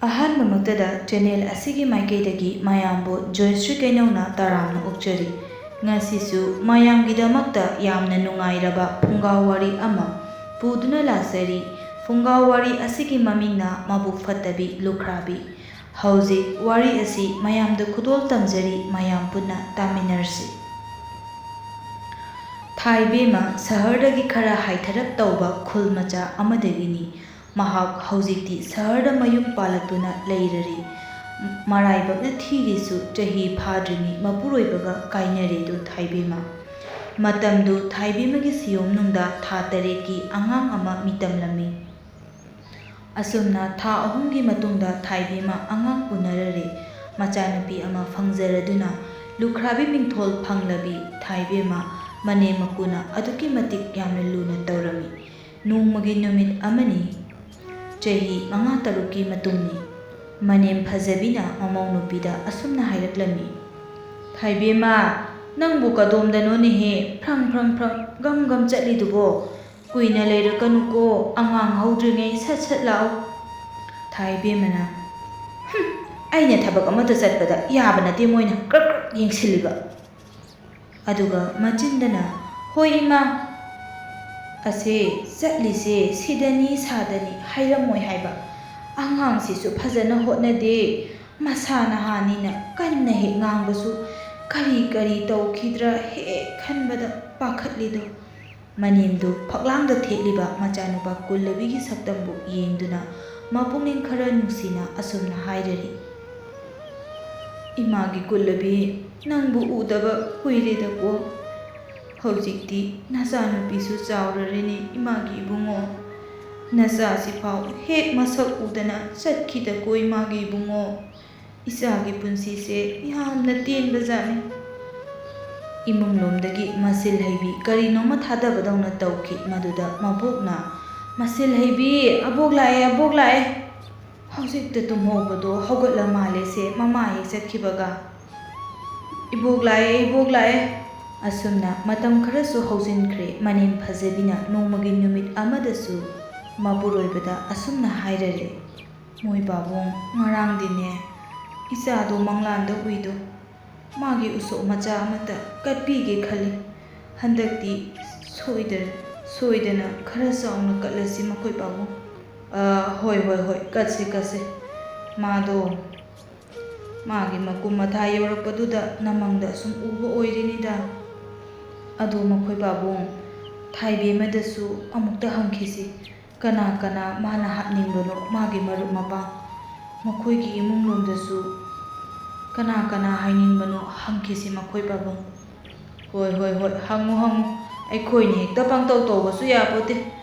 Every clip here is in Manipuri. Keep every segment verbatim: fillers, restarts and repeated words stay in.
ꯑꯍꯥꯟꯕꯃꯛꯇꯗ channel ꯑꯁꯤꯒꯤ ꯃꯥꯏꯀꯩꯗꯒꯤ ꯃꯌꯥꯝꯕꯨ ꯖꯣꯏꯁ꯭ꯔꯤ ꯀꯩꯅꯧꯅ ꯇꯔꯥꯝꯅ ꯑꯣꯛꯆꯔꯤ꯫ ꯉꯁꯤꯁꯨ ꯃꯌꯥꯝꯒꯤꯗꯃꯛꯇ ꯌꯥꯝꯅ ꯅꯨꯡꯉꯥꯏꯔꯕ ꯐꯨꯡꯒꯥ ꯋꯥꯔꯤ ꯑꯃ ꯄꯨꯗꯨꯅ ꯂꯥꯛꯆꯔꯤ꯫ ꯐꯨꯡꯒꯥ ꯋꯥꯔꯤ ꯑꯁꯤꯒꯤ ꯃꯃꯤꯡꯅ ꯃꯕꯨꯛ ꯐꯠꯇꯕꯤ ꯂꯨꯈ꯭ꯔꯥꯕꯤ꯫ ꯍꯧꯖꯤꯛ ꯋꯥꯔꯤ ꯑꯁꯤ ꯃꯌꯥꯝꯗ ꯈꯨꯗꯣꯜ ꯇꯝꯖꯔꯤ, ꯃꯌꯥꯝ ꯄꯨꯟꯅ ꯇꯥꯃꯤꯟꯅꯔꯁꯤ꯫ ꯊꯥꯏꯕꯦꯝꯃ ꯁꯍꯔꯗꯒꯤ ꯈꯔ ꯍꯥꯏꯊꯔꯞ ꯇꯧꯕ ꯈꯨꯜ ꯃꯆꯥ ꯑꯃꯗꯒꯤꯅꯤ꯫ ꯃꯍꯥꯛ ꯍꯧꯖꯤꯛꯇꯤ ꯁꯍꯔꯗ ꯃꯌꯨꯝ ꯄꯥꯜꯂꯛꯇꯨꯅ ꯂꯩꯔꯔꯤ꯫ ꯃꯔꯥꯏꯕꯛꯅ ꯊꯤꯔꯤꯁꯨ ꯆꯍꯤ ꯐꯥꯗ꯭ꯔꯤꯉꯩ ꯃꯄꯨꯔꯣꯏꯕꯒ ꯀꯥꯏꯅꯔꯦꯗꯣ ꯊꯥꯏꯕꯦꯝꯃ꯫ ꯃꯇꯝꯗꯨ ꯊꯥꯏꯕꯦꯝꯃꯒꯤ ꯁꯤꯌꯣꯝꯅꯨꯡꯗ ꯊꯥ ꯇꯔꯦꯠꯀꯤ ꯑꯉꯥꯡ ꯑꯃ ꯃꯤꯇꯝꯂꯝꯃꯤ꯫ ꯑꯁꯨꯝꯅ ꯊꯥ ꯑꯍꯨꯝꯒꯤ ꯃꯇꯨꯡꯗ ꯊꯥꯏꯕꯦꯝꯃ ꯑꯉꯥꯡ ꯎꯅꯔꯔꯦ꯫ ꯃꯆꯥꯅꯨꯄꯤ ꯑꯃ ꯐꯪꯖꯔꯗꯨꯅ ꯂꯨꯈ꯭ꯔꯥꯕꯤ ꯃꯤꯡꯊꯣꯜ ꯐꯪꯂꯕꯤ ꯊꯥꯏꯕꯦꯝꯃ ꯃꯅꯦꯝ ꯃꯀꯨꯅ ꯑꯗꯨꯛꯀꯤ ꯃꯇꯤꯛ ꯌꯥꯝꯅ ꯂꯨꯅ ꯇꯧꯔꯝꯃꯤ꯫ ꯅꯣꯡꯃꯒꯤ ꯅꯨꯃꯤꯠ ꯑꯃꯅꯤ, ꯆꯍꯤ ꯃꯉꯥ ꯇꯔꯨꯛꯀꯤ ꯃꯇꯨꯡꯅꯤ꯫ ꯃꯅꯦꯝ ꯐꯖꯕꯤꯅ ꯃꯃꯧ ꯅꯨꯄꯤꯗ ꯑꯁꯨꯝꯅ ꯍꯥꯏꯔꯛꯂꯝꯃꯤ, "ꯊꯥꯏꯕꯦꯝꯃ, ꯅꯪꯕꯨ ꯀꯗꯣꯝꯗꯅꯣꯅꯦꯍꯦ ꯐ꯭ꯔꯪ ꯐ꯭ꯔꯪ ꯐ꯭ꯔꯪ ꯒꯝ ꯒꯝ ꯆꯠꯂꯤꯗꯨꯕꯣ? ꯀꯨꯏꯅ ꯂꯩꯔꯛꯀꯅꯨꯀꯣ, ꯑꯉꯥꯡ ꯍꯧꯗ꯭ꯔꯤꯉꯩ ꯁꯠ ꯁꯠ ꯂꯥꯛꯎ꯫" ꯊꯥꯏꯕꯦꯝꯃꯅ, "ꯍꯨꯝ, ꯑꯩꯅ ꯊꯕꯛ ꯑꯃꯠꯇ ꯆꯠꯄꯗ ꯌꯥꯕ ꯅꯠꯇꯦ ꯃꯣꯏꯅ ꯀ꯭ꯔꯛ ꯀ꯭ꯔꯛ ꯌꯦꯡꯁꯤꯜꯂꯤꯕ꯫" ꯑꯗꯨꯒ ꯃꯆꯤꯟꯗꯅ, "ꯍꯣꯏ ꯏꯃꯥ, ꯑꯁꯦ ꯆꯠꯂꯤꯁꯦ ꯁꯤꯗꯅꯤ ꯁꯥꯗꯅꯤ ꯍꯥꯏꯔꯝꯃꯣꯏ ꯍꯥꯏꯕ꯫ ꯑꯉꯥꯡꯁꯤꯁꯨ ꯐꯖꯅ ꯍꯣꯠꯅꯗꯦ, ꯃꯁꯥ ꯅꯍꯥꯅꯤꯅ ꯀꯟꯅ ꯍꯦꯛ ꯉꯥꯡꯕꯁꯨ ꯀꯔꯤ ꯀꯔꯤ ꯇꯧꯈꯤꯗ꯭ꯔꯥ ꯍꯦꯛ ꯈꯟꯕꯗ ꯄꯥꯈꯠꯂꯤꯗꯣ꯫" ꯃꯅꯦꯝꯗꯨ ꯐꯛꯂꯥꯡꯗ ꯊꯦꯠꯂꯤꯕ ꯃꯆꯥꯅꯨꯄꯥ ꯀꯨꯜꯂꯕꯤꯒꯤ ꯁꯛꯇꯝꯕꯨ ꯌꯦꯡꯗꯨꯅ ꯃꯄꯨꯛꯅꯤꯡ ꯈꯔ ꯅꯨꯡꯁꯤꯅ ꯑꯁꯨꯝꯅ ꯍꯥꯏꯔꯔꯤ, "ꯏꯃꯥꯒꯤ ꯀꯨꯜꯂꯕꯤ, ꯅꯪꯕꯨ ꯎꯗꯕ ꯀꯨꯏꯔꯦꯗꯀꯣ꯫ ꯍꯧꯖꯤꯛꯇꯤ ꯅꯆꯥꯅꯨꯄꯤꯁꯨ ꯆꯥꯎꯔꯔꯤꯅꯤ ꯏꯃꯥꯒꯤ ꯏꯕꯨꯡꯉꯣ꯫ ꯅꯆꯥꯁꯤꯐꯥꯎ ꯍꯦꯛ ꯃꯁꯛ ꯎꯗꯅ ꯆꯠꯈꯤꯗꯀꯣ ꯏꯃꯥꯒꯤ ꯏꯕꯨꯡꯉꯣ꯫ ꯏꯆꯥꯒꯤ ꯄꯨꯟꯁꯤꯁꯦ ꯌꯥꯝꯅ ꯇꯦꯟꯕꯖꯥꯠꯅꯤ꯫" ꯏꯃꯨꯡꯂꯣꯝꯗꯒꯤ ꯃꯁꯤꯜ ꯍꯩꯕꯤ ꯀꯔꯤꯅꯣꯃ ꯊꯥꯗꯕꯗꯧꯅ ꯇꯧꯈꯤ꯫ ꯃꯗꯨꯗ ꯃꯕꯣꯛꯅ, "ꯃꯁꯤꯜ ꯍꯩꯕꯤ, ꯑꯕꯣꯛ ꯂꯥꯛꯑꯦ, ꯑꯕꯣꯛ ꯂꯥꯛꯑꯦ꯫ ꯍꯧꯖꯤꯛꯇ ꯇꯨꯝꯍꯧꯕꯗꯣ ꯍꯧꯒꯠꯂ ꯃꯥꯜꯂꯦꯁꯦ, ꯃꯃꯥ ꯍꯦꯛ ꯆꯠꯈꯤꯕꯒ꯫ ꯏꯕꯣꯛ ꯂꯥꯛꯑꯦ, ꯏꯕꯣꯛ ꯂꯥꯛꯑꯦ꯫" ꯑꯁꯨꯝꯅ ꯃꯇꯝ ꯈꯔꯁꯨ ꯍꯧꯖꯤꯟꯈ꯭ꯔꯦ꯫ ꯃꯅꯦꯝ ꯐꯖꯕꯤꯅ ꯅꯣꯡꯃꯒꯤ ꯅꯨꯃꯤꯠ ꯑꯃꯗꯁꯨ ꯃꯄꯨꯔꯣꯏꯕꯗ ꯑꯁꯨꯝꯅ ꯍꯥꯏꯔꯔꯦ, ꯃꯈꯣꯏ ꯄꯥꯕꯨꯡ, ꯉꯔꯥꯡꯗꯤꯅꯦ, ꯏꯆꯥꯗꯣ ꯃꯪꯂꯥꯟꯗ ꯎꯏꯗꯣ, ꯃꯥꯒꯤ ꯎꯁꯣꯞ ꯃꯆꯥ ꯑꯃꯇ ꯀꯠꯄꯤꯒꯦ ꯈꯜꯂꯤ꯫ ꯍꯟꯗꯛꯇꯤ ꯁꯣꯏꯗ-, ꯁꯣꯏꯗꯅ ꯈꯔ ꯆꯥꯎꯅ ꯀꯠꯂꯁꯤ ꯃꯈꯣꯏ ꯄꯥꯕꯨꯡ꯫ ꯑ, ꯍꯣꯏ, ꯍꯣꯏ, ꯍꯣꯏ, ꯀꯠꯁꯤ, ꯀꯠꯁꯤ꯫ ꯃꯥꯗꯣ ꯃꯥꯒꯤ ꯃꯀꯨꯝ ꯃꯊꯥ ꯌꯧꯔꯛꯄꯗꯨꯗ ꯅꯃꯪꯗ ꯑꯁꯨꯝ ꯎꯕ ꯑꯣꯏꯔꯤꯅꯤꯗ꯫ ꯑꯗꯣ ꯃꯈꯣꯏ ꯄꯥꯕꯨꯡ, ꯊꯥꯏꯕꯦꯝꯃꯗꯁꯨ ꯑꯃꯨꯛꯇ ꯍꯪꯈꯤꯁꯤ꯫ ꯀꯅꯥ ꯀꯅꯥ ꯃꯥꯅ ꯍꯥꯞꯅꯤꯡꯕꯅꯣ ꯃꯥꯒꯤ ꯃꯔꯨꯞ ꯃꯄꯥꯡ? ꯃꯈꯣꯏꯒꯤ ꯏꯃꯨꯡ ꯂꯣꯝꯗꯁꯨ ꯀꯅꯥ ꯀꯅꯥ ꯍꯥꯏꯅꯤꯡꯕꯅꯣ ꯍꯪꯈꯤꯁꯤ ꯃꯈꯣꯏ ꯄꯥꯕꯨꯡ꯫ ꯍꯣꯏ, ꯍꯣꯏ, ꯍꯣꯏ, ꯍꯪꯉꯨ, ꯍꯪꯉꯨ꯫ ꯑꯩꯈꯣꯏꯅ ꯍꯦꯛꯇ ꯄꯪꯇꯧ ꯇꯧꯕꯁꯨ ꯌꯥꯄꯣꯠꯇꯦ꯫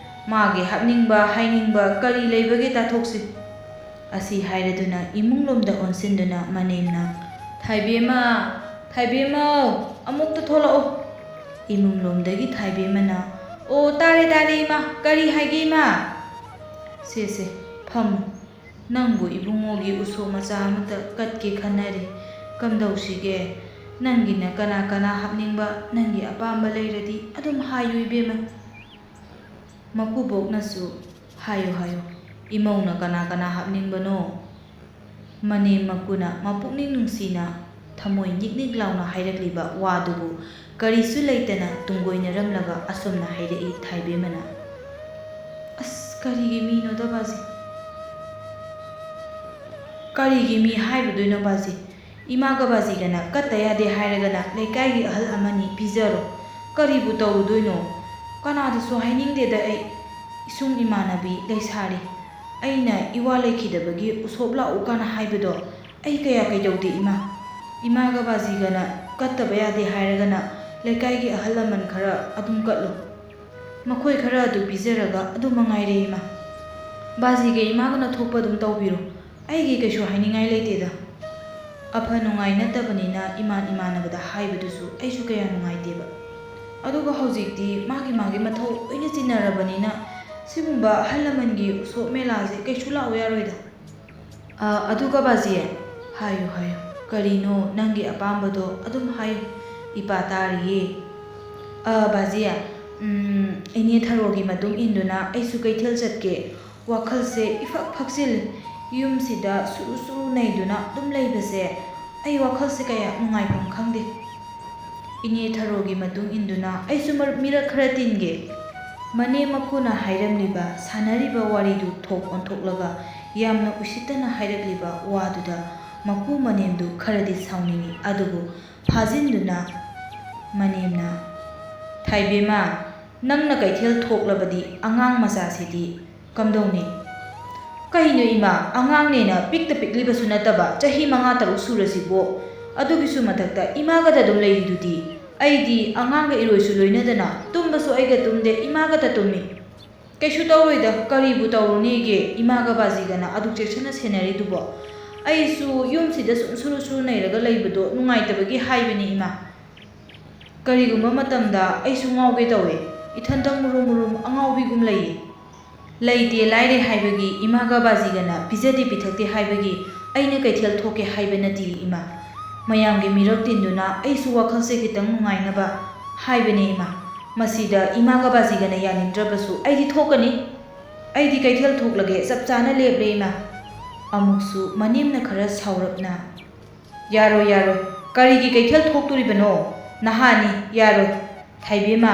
ꯃꯥꯒꯤ ꯍꯥꯞꯅꯤꯡꯕ, ꯍꯥꯏꯅꯤꯡꯕ ꯀꯔꯤ ꯂꯩꯕꯒꯦ ꯇꯥꯊꯣꯛꯁꯤ꯫ ꯑꯁꯤ ꯍꯥꯏꯔꯗꯨꯅ ꯏꯃꯨꯡ ꯂꯣꯝꯗ ꯑꯣꯟꯁꯤꯟꯗꯨꯅ ꯃꯅꯦꯝꯅ, "ꯊꯥꯏꯕꯦꯝꯃ, ꯊꯥꯏꯕꯦꯝꯃꯧ, ꯑꯃꯨꯛꯇ ꯊꯣꯛꯂꯛꯑꯣ!" ꯏꯃꯨꯡ ꯂꯣꯝꯗꯒꯤ ꯊꯥꯏꯕꯦꯝꯃꯅ, "ꯑꯣ, ꯇꯥꯔꯦ, ꯇꯥꯔꯦ, ꯏꯃꯥ꯫ ꯀꯔꯤ ꯍꯥꯏꯒꯦ, ꯏꯃꯥ?" "ꯁꯦ, ꯁꯦ, ꯐꯝꯃꯨ꯫ ꯅꯪꯕꯨ ꯏꯕꯨꯡꯉꯣꯒꯤ ꯎꯁꯣꯞ ꯃꯆꯥ ꯑꯃꯇ ꯀꯠꯀꯦ ꯈꯟꯅꯔꯤ꯫ ꯀꯝꯗꯧꯁꯤꯒꯦ? ꯅꯪꯒꯤꯅ ꯀꯅꯥ ꯀꯅꯥ ꯍꯥꯞꯅꯤꯡꯕ, ꯅꯪꯒꯤ ꯑꯄꯥꯝꯕ ꯂꯩꯔꯗꯤ ꯑꯗꯨꯝ ꯍꯥꯏꯌꯨ, ꯏꯕꯦꯝꯃ꯫" ꯃꯀꯨꯕꯣꯛꯅꯁꯨ, "ꯍꯥꯏꯌꯨ, ꯍꯥꯏꯌꯨ, ꯏꯃꯧꯅ ꯀꯅꯥ ꯀꯅꯥ ꯍꯥꯞꯅꯤꯡꯕꯅꯣ?" ꯃꯅꯦꯝ ꯃꯀꯨꯅ ꯃꯄꯨꯛꯅꯤꯡ ꯅꯨꯡꯁꯤꯅ, ꯊꯃꯣꯏ ꯅꯤꯛ ꯅꯤꯛ ꯂꯥꯎꯅ ꯍꯥꯏꯔꯛꯂꯤꯕ ꯋꯥꯗꯨꯕꯨ ꯀꯔꯤꯁꯨ ꯂꯩꯇꯅ ꯇꯨꯡꯒꯣꯏꯅꯔꯝꯂꯒ ꯑꯁꯨꯝꯅ ꯍꯥꯏꯔꯛꯏ ꯊꯥꯏꯕꯦꯝꯃꯅ, "ꯑꯁ, ꯀꯔꯤꯒꯤ ꯃꯤꯅꯣꯗ ꯕꯥꯖꯤ? ꯀꯔꯤꯒꯤ ꯃꯤ ꯍꯥꯏꯔꯨꯗꯣꯏꯅꯣ ꯕꯥꯖꯤ? ꯏꯃꯥꯒ ꯕꯥꯖꯤꯒꯅ ꯀꯠꯇ ꯌꯥꯗꯦ ꯍꯥꯏꯔꯒꯅ ꯂꯩꯀꯥꯏꯒꯤ ꯑꯍꯜ ꯑꯃꯅꯤ ꯄꯤꯖꯔꯣ꯫ ꯀꯔꯤꯕꯨ ꯇꯧꯔꯨꯗꯣꯏꯅꯣ? ꯀꯅꯥꯗꯁꯨ ꯍꯥꯏꯅꯤꯡꯗꯦꯗ ꯑꯩ꯫ ꯏꯁꯨꯡ ꯏꯃꯥꯟꯅꯕꯤ ꯂꯩꯁꯥꯔꯤ꯫ ꯑꯩꯅ ꯏꯋꯥ ꯂꯩꯈꯤꯗꯕꯒꯤ ꯎꯁꯣꯞ ꯂꯥꯛꯎ ꯀꯥꯏꯅ ꯍꯥꯏꯕꯗꯣ ꯑꯩ ꯀꯌꯥ ꯀꯩꯗꯧꯗꯦ ꯏꯃꯥ꯫ ꯏꯃꯥꯒ ꯕꯥꯖꯤꯒꯅ ꯀꯠꯇꯕ ꯌꯥꯗꯦ ꯍꯥꯏꯔꯒꯅ ꯂꯩꯀꯥꯏꯒꯤ ꯑꯍꯜ ꯂꯃꯟ ꯈꯔ ꯑꯗꯨꯝ ꯀꯠꯂꯨ꯫ ꯃꯈꯣꯏ ꯈꯔ ꯑꯗꯨ ꯄꯤꯖꯔꯒ ꯑꯗꯨ ꯃꯉꯥꯏꯔꯦ ꯏꯃꯥ꯫ ꯕꯥꯖꯤꯒ ꯏꯃꯥꯒꯅ ꯊꯣꯛꯄ ꯑꯗꯨꯝ ꯇꯧꯕꯤꯔꯣ꯫ ꯑꯩꯒꯤ ꯀꯩꯁꯨ ꯍꯥꯏꯅꯤꯡꯉꯥꯏ ꯂꯩꯇꯦꯗ꯫ ꯑꯐ ꯅꯨꯡꯉꯥꯏ ꯅꯠꯇꯕꯅꯤꯅ ꯏꯃꯥꯟ ꯏꯃꯥꯟꯅꯕꯗ ꯍꯥꯏꯕꯗꯨꯁꯨ ꯑꯩꯁꯨ ꯀꯌꯥ ꯅꯨꯡꯉꯥꯏꯇꯦꯕ꯫ ꯑꯗꯨꯒ ꯍꯧꯖꯤꯛꯇꯤ ꯃꯥꯒꯤ ꯃꯥꯒꯤ ꯃꯊꯧ ꯂꯣꯏꯅ ꯆꯤꯟꯅꯔꯕꯅꯤꯅ ꯁꯤꯒꯨꯝꯕ ꯑꯍꯜ ꯂꯃꯟꯒꯤ ꯎꯁꯣꯞ ꯃꯦꯂꯥꯁꯦ ꯀꯩꯁꯨ ꯂꯥꯛꯎ ꯌꯥꯔꯣꯏꯗ꯫ ꯑ, ꯑꯗꯨꯒ ꯕꯥꯖꯤ, ꯍꯥꯏꯌꯨ, ꯍꯥꯏꯌꯨ꯫ ꯀꯔꯤꯅꯣ ꯅꯪꯒꯤ ꯑꯄꯥꯝꯕꯗꯣ ꯑꯗꯨꯝ ꯍꯥꯏꯌꯨ꯫ ꯏꯄꯥ ꯇꯥꯔꯤꯌꯦ꯫ ꯑ, ꯕꯥꯖꯤ, ꯎꯝ, ꯏꯅꯦ ꯊꯔꯣꯒꯤ ꯃꯇꯨꯡ ꯏꯟꯗꯨꯅ ꯑꯩꯁꯨ ꯀꯩꯊꯦꯜ ꯆꯠꯀꯦ꯫ ꯋꯥꯈꯜꯁꯦ ꯏꯐꯛ ꯐꯛꯆꯤꯜꯂꯤ꯫ ꯌꯨꯝꯁꯤꯗ ꯁꯨꯔꯨ ꯁꯨꯔꯨ ꯅꯩꯗꯨꯅ ꯑꯗꯨꯝ ꯂꯩꯕꯁꯦ ꯑꯩ ꯋꯥꯈꯜꯁꯦ ꯀꯌꯥ ꯅꯨꯡꯉꯥꯏꯐꯝ ꯈꯪꯗꯦ꯫ ꯏꯅꯦ ꯊꯔꯣꯒꯤ ꯃꯇꯨꯡ ꯏꯟꯗꯨꯅ ꯑꯩꯁꯨ ꯃꯔ-, ꯃꯤꯔꯛ ꯈꯔ ꯇꯤꯟꯒꯦ꯫ ꯃꯅꯦꯝ ꯃꯀꯨꯅ ꯍꯥꯏꯔꯝꯂꯤꯕ, ꯁꯥꯟꯅꯔꯤꯕ ꯋꯥꯔꯤꯗꯨ ꯊꯣꯛ ꯑꯣꯟꯊꯣꯛꯂꯒ ꯌꯥꯝꯅ ꯎꯁꯤꯠꯇꯅ ꯍꯥꯏꯔꯛꯂꯤꯕ ꯋꯥꯗꯨꯗ ꯃꯀꯨ ꯃꯅꯦꯝꯗꯨ ꯈꯔꯗꯤ ꯁꯥꯎꯅꯤꯡꯏ꯫ ꯑꯗꯨꯕꯨ ꯐꯥꯖꯤꯟꯗꯨꯅ ꯃꯅꯦꯝꯅ, "ꯊꯥꯏꯕꯦꯝꯃ, ꯅꯪꯅ ꯀꯩꯊꯦꯜ ꯊꯣꯛꯂꯕꯗꯤ ꯑꯉꯥꯡ ꯃꯆꯥꯁꯤꯗꯤ ꯀꯝꯗꯧꯅꯤ?" "ꯀꯩꯅꯣ ꯏꯃꯥ, ꯑꯉꯥꯡꯅꯦꯅ ꯄꯤꯛꯇ ꯄꯤꯛꯂꯤꯕꯁꯨ ꯅꯠꯇꯕ, ꯆꯍꯤ ꯃꯉꯥ ꯇꯔꯨꯛ ꯁꯨꯔꯁꯤꯕꯨ꯫ ꯑꯗꯨꯒꯤꯁꯨ ꯃꯊꯛꯇ ꯏꯃꯥꯒꯗ ꯑꯗꯨꯝ ꯂꯩꯔꯤꯗꯨꯗꯤ꯫ ꯑꯩꯗꯤ ꯑꯉꯥꯡꯒ ꯏꯔꯣꯏꯁꯨ ꯂꯣꯏꯅꯗꯅ ꯇꯨꯝꯕꯁꯨ ꯑꯩꯒ ꯇꯨꯝꯗꯦ, ꯏꯃꯥꯒꯇ ꯇꯨꯝꯃꯤ꯫ ꯀꯩꯁꯨ ꯇꯧꯔꯣꯏꯗ, ꯀꯔꯤꯕꯨ ꯇꯧꯔꯨꯅꯦꯒꯦ? ꯏꯃꯥꯒ ꯕꯥꯖꯤꯒꯅ ꯑꯗꯨꯛ ꯆꯦꯛꯁꯤꯟꯅ ꯁꯦꯟꯅꯔꯤꯗꯨꯕꯣ?" ꯑꯩꯁꯨ ꯌꯨꯝꯁꯤꯗ ꯁꯨꯝ ꯁꯨꯔꯨ ꯁꯨꯔꯨ ꯅꯩꯔꯒ ꯂꯩꯕꯗꯣ ꯅꯨꯡꯉꯥꯏꯇꯕꯒꯤ ꯍꯥꯏꯕꯅꯤ ꯏꯃꯥ꯫ ꯀꯔꯤꯒꯨꯝꯕ ꯃꯇꯝꯗ ꯑꯩꯁꯨ ꯉꯥꯎꯒꯦ ꯇꯧꯋꯦ꯫ ꯏꯊꯟꯇ ꯃꯨꯔꯨꯝ ꯃꯨꯔꯨꯝ ꯑꯉꯥꯎꯕꯤꯒꯨꯝ ꯂꯩꯌꯦ꯫ ꯂꯩꯇꯦ ꯂꯥꯏꯔꯦ ꯍꯥꯏꯕꯒꯤ ꯏꯃꯥꯒ ꯕꯥꯖꯤꯒꯅ ꯄꯤꯖꯗꯦ ꯄꯤꯊꯛꯇꯦ ꯍꯥꯏꯕꯒꯤ ꯑꯩꯅ ꯀꯩꯊꯦꯜ ꯊꯣꯛꯀꯦ ꯍꯥꯏꯕ ꯅꯠꯇꯦ ꯏꯃꯥ꯫ ꯃꯌꯥꯝꯒꯤ ꯃꯤꯔꯛ ꯇꯤꯟꯗꯨꯅ ꯑꯩꯁꯨ ꯋꯥꯈꯜꯁꯦ ꯈꯤꯇꯪ ꯅꯨꯡꯉꯥꯏꯅꯕ ꯍꯥꯏꯕꯅꯦ ꯏꯃꯥ꯫ ꯃꯁꯤꯗ ꯏꯃꯥꯒ ꯕꯥꯖꯤꯒꯅ ꯌꯥꯅꯤꯡꯗ꯭ꯔꯕꯁꯨ ꯑꯩꯗꯤ ꯊꯣꯛꯀꯅꯤ꯫ ꯑꯩꯗꯤ ꯀꯩꯊꯦꯜ ꯊꯣꯛꯂꯒꯦ, ꯆꯞ ꯆꯥꯅ ꯂꯦꯞꯂꯦ ꯏꯃꯥ꯫ ꯑꯃꯨꯛꯁꯨ ꯃꯅꯦꯝꯅ ꯈꯔ ꯁꯥꯎꯔꯞꯅ, "ꯌꯥꯔꯣꯏ, ꯌꯥꯔꯣꯏ꯫ ꯀꯔꯤꯒꯤ ꯀꯩꯊꯦꯜ ꯊꯣꯛꯇꯣꯔꯤꯕꯅꯣ? ꯅꯍꯥꯅꯤ, ꯌꯥꯔꯣꯏ꯫ ꯊꯥꯏꯕꯦꯝꯃ,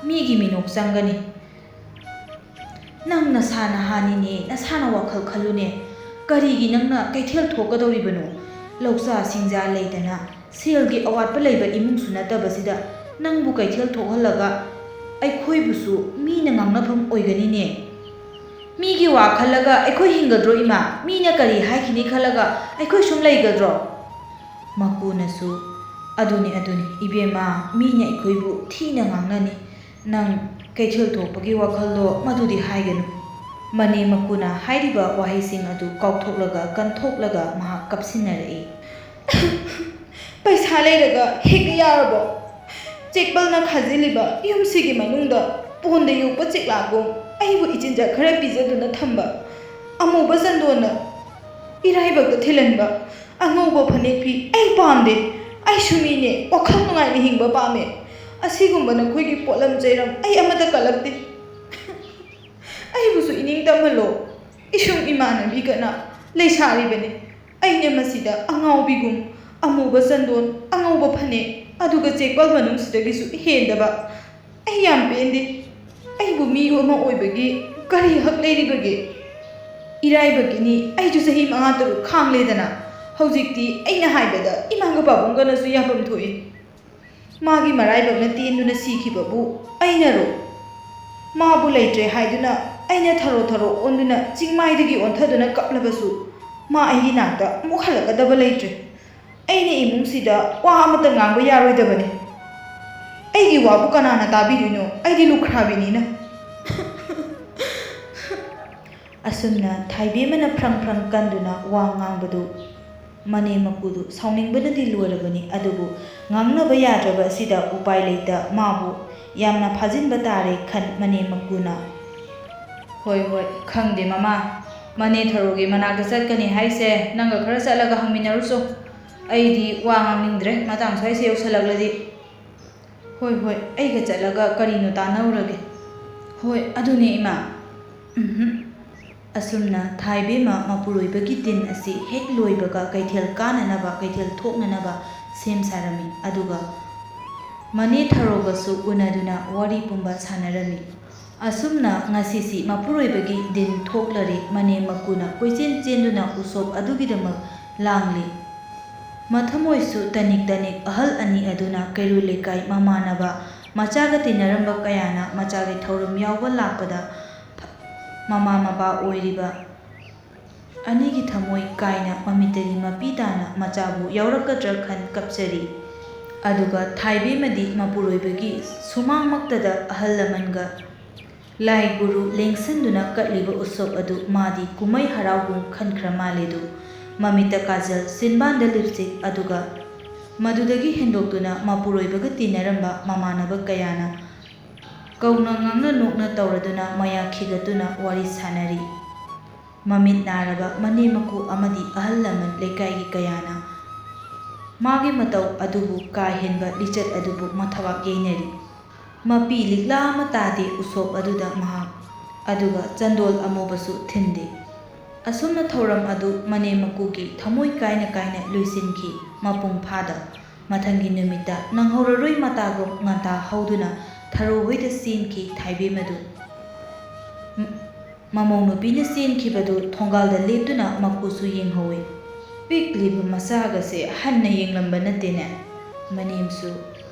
ꯃꯤꯒꯤ ꯃꯤꯅꯣꯛ ꯆꯪꯒꯅꯤ꯫ ꯅꯪ ꯅꯁꯥ ꯅꯍꯥꯅꯤꯅꯦ, ꯅꯁꯥꯅ ꯋꯥꯈꯜ ꯈꯜꯂꯨꯅꯦ꯫ ꯀꯔꯤꯒꯤ ꯅꯪꯅ ꯀꯩꯊꯦꯜ ꯊꯣꯛꯀꯗꯧꯔꯤꯕꯅꯣ? ꯂꯧꯆꯥ ꯁꯤꯡꯖꯥ ꯂꯩꯗꯅ ꯁꯦꯜꯒꯤ ꯑꯋꯥꯠꯄ ꯂꯩꯕ ꯏꯃꯨꯡꯁꯨ ꯅꯠꯇꯕꯁꯤꯗ ꯅꯪꯕꯨ ꯀꯩꯊꯦꯜ ꯊꯣꯛꯍꯜꯂꯒ ꯑꯩꯈꯣꯏꯕꯨꯁꯨ ꯃꯤꯅ ꯉꯥꯡꯅꯐꯝ ꯑꯣꯏꯒꯅꯤꯅꯦ꯫ ꯃꯤꯒꯤ ꯋꯥ ꯈꯜꯂꯒ ꯑꯩꯈꯣꯏ ꯍꯤꯡꯒꯗ꯭ꯔꯣ ꯏꯃꯥ? ꯃꯤꯅ ꯀꯔꯤ ꯍꯥꯏꯈꯤꯅꯤ ꯈꯜꯂꯒ ꯑꯩꯈꯣꯏ ꯁꯨꯝ ꯂꯩꯒꯗ꯭ꯔꯣ?" ꯃꯀꯨꯅꯁꯨ, "ꯑꯗꯨꯅꯤ, ꯑꯗꯨꯅꯤ, ꯏꯕꯦꯝꯃ, ꯃꯤꯅ ꯑꯩꯈꯣꯏꯕꯨ ꯊꯤꯅ ꯉꯥꯡꯅꯅꯤ꯫ ꯅꯪ ꯀꯩꯊꯦꯜ ꯊꯣꯛꯄꯒꯤ ꯋꯥꯈꯜꯗꯣ ꯃꯗꯨꯗꯤ ꯍꯥꯏꯒꯅꯨ꯫" ꯃꯅꯦꯝ ꯃꯀꯨꯅ ꯍꯥꯏꯔꯤꯕ ꯋꯥꯍꯩꯁꯤꯡ ꯑꯗꯨ ꯀꯥꯎꯊꯣꯛꯂꯒ ꯀꯟꯊꯣꯛꯂꯒ ꯃꯍꯥꯛ ꯀꯞꯁꯤꯟꯅꯔꯛꯏ꯫ "ꯄꯩꯁꯥ ꯂꯩꯔꯒ ꯍꯦꯛꯇ ꯌꯥꯔꯕꯣ? ꯆꯦꯛꯄꯜꯅ ꯈꯥꯖꯤꯜꯂꯤꯕ ꯌꯨꯝꯁꯤꯒꯤ ꯃꯅꯨꯡꯗ ꯄꯣꯟꯗ ꯌꯣꯛꯄ ꯆꯦꯛꯂꯥꯒꯨꯝ ꯑꯩꯕꯨ ꯏꯆꯤꯟꯖꯥꯛ ꯈꯔ ꯄꯤꯖꯗꯨꯅ ꯊꯝꯕ, ꯑꯃꯨꯕ ꯆꯟꯗꯣꯟꯅ ꯏꯔꯥꯏꯕꯛꯇ ꯊꯤꯜꯍꯟꯕ ꯑꯉꯧꯕ ꯐꯅꯦꯛ ꯐꯤ ꯑꯩ ꯄꯥꯝꯗꯦ꯫ ꯑꯩꯁꯨ ꯃꯤꯅꯦ, ꯋꯥꯈꯜ ꯅꯨꯡꯉꯥꯏꯅ ꯍꯤꯡꯕ ꯄꯥꯝꯃꯦ꯫ ꯑꯁꯤꯒꯨꯝꯕ ꯅꯈꯣꯏꯒꯤ ꯄꯣꯠꯂꯝ ꯆꯩꯔꯝ ꯑꯩ ꯑꯃꯠꯇ ꯀꯜꯂꯛꯇꯦ꯫ ꯑꯩꯕꯨꯁꯨ ꯏꯅꯤꯡ ꯇꯝꯍꯜꯂꯣ꯫ ꯏꯁꯨꯡ ꯏꯃꯥꯟꯅꯕꯤꯒꯅ ꯂꯩꯁꯥꯔꯤꯕꯅꯤ꯫ ꯑꯩꯅ ꯃꯁꯤꯗ ꯑꯉꯥꯎꯕꯤꯒꯨꯝ ꯑꯃꯨꯕ ꯆꯟꯗꯣꯟ, ꯑꯉꯧꯕ ꯐꯅꯦꯛ, ꯑꯗꯨꯒ ꯆꯦꯛꯄꯜ ꯃꯅꯨꯡꯁꯤꯗꯒꯤꯁꯨ ꯍꯦꯟꯗꯕ ꯑꯩ ꯌꯥꯝ ꯄꯦꯟꯗꯦ꯫ ꯑꯩꯕꯨ ꯃꯤ ꯑꯃ ꯑꯣꯏꯕꯒꯤ ꯀꯔꯤ ꯍꯛ ꯂꯩꯔꯤꯕꯒꯦ? ꯏꯔꯥꯏꯕꯛꯀꯤꯅꯤ, ꯑꯩꯁꯨ ꯆꯍꯤ ꯃꯉꯥ ꯇꯔꯨꯛ ꯈꯥꯡꯂꯦꯗꯅ꯫ ꯍꯧꯖꯤꯛꯇꯤ ꯑꯩꯅ ꯍꯥꯏꯕꯗ ꯏꯃꯥꯒ ꯄꯥꯕꯨꯡꯒꯅꯁꯨ ꯌꯥꯐꯝ ꯊꯣꯛꯏ꯫ ꯃꯥꯒꯤ ꯃꯔꯥꯏꯕꯛꯅ ꯇꯦꯟꯗꯨꯅ ꯁꯤꯈꯤꯕꯕꯨ ꯑꯩꯅꯔꯣ? ꯃꯥꯕꯨ ꯂꯩꯇ꯭ꯔꯦ ꯍꯥꯏꯗꯨꯅ ꯑꯩꯅ ꯊꯔꯣ ꯊꯔꯣ ꯑꯣꯟꯗꯨꯅ ꯆꯤꯡꯃꯥꯏꯗꯒꯤ ꯑꯣꯟꯊꯗꯨꯅ ꯀꯞꯂꯕꯁꯨ ꯃꯥ ꯑꯩꯒꯤ ꯅꯥꯛꯇ ꯑꯃꯨꯛ ꯍꯜꯂꯛꯀꯗꯕ ꯂꯩꯇ꯭ꯔꯦ꯫ ꯑꯩꯅ ꯏꯃꯨꯡꯁꯤꯗ ꯋꯥ ꯑꯃꯠꯇ ꯉꯥꯡꯕ ꯌꯥꯔꯣꯏꯗꯕꯅꯤ꯫ ꯑꯩꯒꯤ ꯋꯥꯕꯨ ꯀꯅꯥꯅ ꯇꯥꯕꯤꯗꯣꯏꯅꯣ? ꯑꯩꯗꯤ ꯂꯨꯈ꯭ꯔꯥꯕꯤꯅꯤꯅ꯫ ꯑꯁꯨꯝꯅ ꯊꯥꯏꯕꯦꯝꯃꯅ ꯐ꯭ꯔꯪ ꯐ꯭ꯔꯪ ꯀꯟꯗꯨꯅ ꯋꯥ ꯉꯥꯡꯕꯗꯨ ꯃꯅꯦꯝ ꯃꯀꯨꯗꯨ ꯁꯥꯎꯅꯤꯡꯕꯅꯗꯤ ꯂꯣꯏꯔꯕꯅꯤ꯫ ꯑꯗꯨꯕꯨ ꯉꯥꯡꯅꯕ ꯌꯥꯗ꯭ꯔꯕ ꯑꯁꯤꯗ ꯎꯄꯥꯏ ꯂꯩꯇ ꯃꯥꯕꯨ ꯌꯥꯝꯅ ꯐꯥꯖꯤꯟꯕ ꯇꯥꯔꯦ ꯈꯟ ꯃꯅꯦꯝ ꯃꯀꯨꯅ, "ꯍꯣꯏ, ꯍꯣꯏ, ꯈꯪꯗꯦ ꯃꯃꯥ꯫ ꯃꯅꯦ ꯊꯔꯣꯒꯤ ꯃꯅꯥꯛꯇ ꯆꯠꯀꯅꯤ ꯍꯥꯏꯁꯦ, ꯅꯪꯒ ꯈꯔ ꯆꯠꯂꯒ ꯍꯪꯃꯤꯟꯅꯔꯨꯆꯣ꯫ ꯑꯩꯗꯤ ꯋꯥ ꯉꯥꯡꯅꯤꯡꯗ꯭ꯔꯦ ꯃꯇꯥꯡ ꯁ꯭ꯋꯥꯏꯁꯦ ꯌꯧꯁꯜꯂꯛꯂꯗꯤ꯫ ꯍꯣꯏ, ꯍꯣꯏ, ꯑꯩꯒ ꯆꯠꯂꯒ ꯀꯔꯤꯅꯣ ꯇꯥꯟꯅꯧꯔꯒꯦ꯫" "ꯍꯣꯏ, ꯑꯗꯨꯅꯦ ꯏꯃꯥ꯫" ꯎꯝꯍꯨꯝ꯫ ꯑꯁꯨꯝꯅ ꯊꯥꯏꯕꯦꯝꯃ ꯃꯄꯨꯔꯣꯏꯕꯒꯤ ꯗꯤꯟ ꯑꯁꯤ ꯍꯦꯛ ꯂꯣꯏꯕꯒ ꯀꯩꯊꯦꯜ ꯀꯥꯅꯅꯕ, ꯀꯩꯊꯦꯜ ꯊꯣꯛꯅꯅꯕ ꯁꯦꯝ ꯁꯥꯔꯝꯃꯤ꯫ ꯑꯗꯨꯒ ꯃꯅꯦ ꯊꯔꯣꯒꯁꯨ ꯎꯅꯗꯨꯅ ꯋꯥꯔꯤ ꯄꯨꯝꯕ ꯁꯥꯟꯅꯔꯝꯃꯤ꯫ ꯑꯁꯨꯝꯅ ꯉꯁꯤꯁꯤ ꯃꯄꯨꯔꯣꯏꯕꯒꯤ ꯗꯤꯟ ꯊꯣꯛꯂꯔꯦ꯫ ꯃꯅꯦꯝ ꯃꯀꯨꯅ ꯀꯣꯏꯆꯦꯟ ꯆꯦꯟꯗꯨꯅ ꯎꯁꯣꯞ ꯑꯗꯨꯒꯤꯗꯃꯛ ꯂꯥꯡꯂꯤ꯫ ꯃꯊꯃꯣꯏꯁꯨ ꯇꯅꯤꯛ ꯇꯅꯤꯛ ꯑꯍꯜ ꯑꯅꯤ ꯑꯗꯨꯅ ꯀꯩꯔꯣꯏ ꯂꯩꯀꯥꯏ ꯃꯃꯥꯟꯅꯕ ꯃꯆꯥꯒ ꯇꯤꯟꯅꯔꯝꯕ ꯀꯌꯥꯅ ꯃꯆꯥꯒꯤ ꯊꯧꯔꯝ ꯌꯥꯎꯕ ꯂꯥꯛꯄꯗ ꯃꯃꯥ ꯃꯄꯥ ꯑꯣꯏꯔꯤꯕ ꯑꯅꯤꯒꯤ ꯊꯃꯣꯏ ꯀꯥꯏꯅ ꯃꯃꯤꯠꯇꯒꯤ ꯃꯄꯤ ꯇꯥꯅ ꯃꯆꯥꯕꯨ ꯌꯥꯎꯔꯛꯀꯗ꯭ꯔꯥ ꯈꯟ ꯀꯞꯆꯔꯤ꯫ ꯑꯗꯨꯒ ꯊꯥꯏꯕꯦꯝꯃꯗꯤ ꯃꯄꯨꯔꯣꯏꯕꯒꯤ ꯁꯨꯃꯥꯡꯃꯛꯇꯗ ꯑꯍꯜ ꯂꯃꯟꯒ ꯂꯥꯏ ꯒꯨꯔꯨ ꯂꯦꯡꯁꯟꯗꯨꯅ ꯀꯠꯂꯤꯕ ꯎꯁꯣꯞ ꯑꯗꯨ ꯃꯥꯗꯤ ꯀꯨꯝꯍꯩ ꯍꯔꯥꯎꯒꯨꯝ ꯈꯟꯈ꯭ꯔ ꯃꯥꯜꯂꯦꯗꯨ꯫ ꯃꯃꯤꯠꯇ ꯀꯥꯖꯜ, ꯆꯤꯟꯕꯥꯟꯗ ꯂꯤꯞꯁꯇꯤꯛ, ꯑꯗꯨꯒ ꯃꯗꯨꯗꯒꯤ ꯍꯦꯟꯗꯣꯛꯇꯨꯅ ꯃꯄꯨꯔꯣꯏꯕꯒ ꯇꯤꯟꯅꯔꯝꯕ ꯃꯃꯥꯟꯅꯕ ꯀꯌꯥꯅ ꯀꯧꯅ ꯉꯥꯡꯅ ꯅꯣꯛꯅ ꯇꯧꯔꯗꯨꯅ ꯃꯌꯥ ꯈꯤꯒꯠꯇꯨꯅ ꯋꯥꯔꯤ ꯁꯥꯅꯔꯤ꯫ ꯃꯃꯤꯠ ꯅꯥꯔꯕ ꯃꯅꯦꯝ ꯃꯀꯨ ꯑꯃꯗꯤ ꯑꯍꯜ ꯂꯃꯟ ꯂꯩꯀꯥꯏꯒꯤ ꯀꯌꯥꯅ ꯃꯥꯒꯤ ꯃꯇꯧ ꯑꯗꯨꯕꯨ, ꯀꯥ ꯍꯦꯟꯕ ꯂꯤꯆꯠ ꯑꯗꯨꯕꯨ ꯃꯊꯕꯥꯛ ꯌꯩꯅꯔꯤ꯫ ꯃꯄꯤ ꯂꯤꯛꯂꯥ ꯑꯃ ꯇꯥꯗꯦ ꯎꯁꯣꯞ ꯑꯗꯨꯗ ꯃꯍꯥꯛ, ꯑꯗꯨꯒ ꯆꯟꯗꯣꯜ ꯑꯃꯨꯕꯁꯨ ꯊꯤꯟꯗꯦ꯫ ꯑꯁꯨꯝꯅ ꯊꯧꯔꯝ ꯑꯗꯨ ꯃꯅꯦꯝ ꯃꯀꯨꯒꯤ ꯊꯃꯣꯏ ꯀꯥꯏꯅ ꯀꯥꯏꯅ ꯂꯣꯏꯁꯤꯟꯈꯤ꯫ ꯃꯄꯨꯡ ꯐꯥꯗ ꯃꯊꯪꯒꯤ ꯅꯨꯃꯤꯠꯇ ꯅꯪꯍꯧꯔꯔꯣꯏ ꯃꯇꯥꯒꯨꯝ ꯉꯟꯇꯥ ꯍꯧꯗꯨꯅ ꯊꯔꯣ ꯍꯣꯏꯗ ꯆꯦꯟꯈꯤ ꯊꯥꯏꯕꯦꯝꯃꯗꯨ꯫ ꯃ-, ꯃꯃꯧ ꯅꯨꯄꯤꯅ ꯆꯦꯟꯈꯤꯕꯗꯨ ꯊꯣꯡꯒꯥꯜꯗ ꯂꯦꯞꯇꯨꯅ ꯃꯀꯨꯁꯨ ꯌꯦꯡꯍꯧꯏ꯫ ꯄꯤꯛꯂꯤꯕ ꯃꯆꯥꯒꯁꯦ ꯍꯟꯅ ꯌꯦꯡꯂꯝꯕ ꯅꯠꯇꯦꯅꯦ꯫ ꯃꯅꯦꯝꯁꯨ,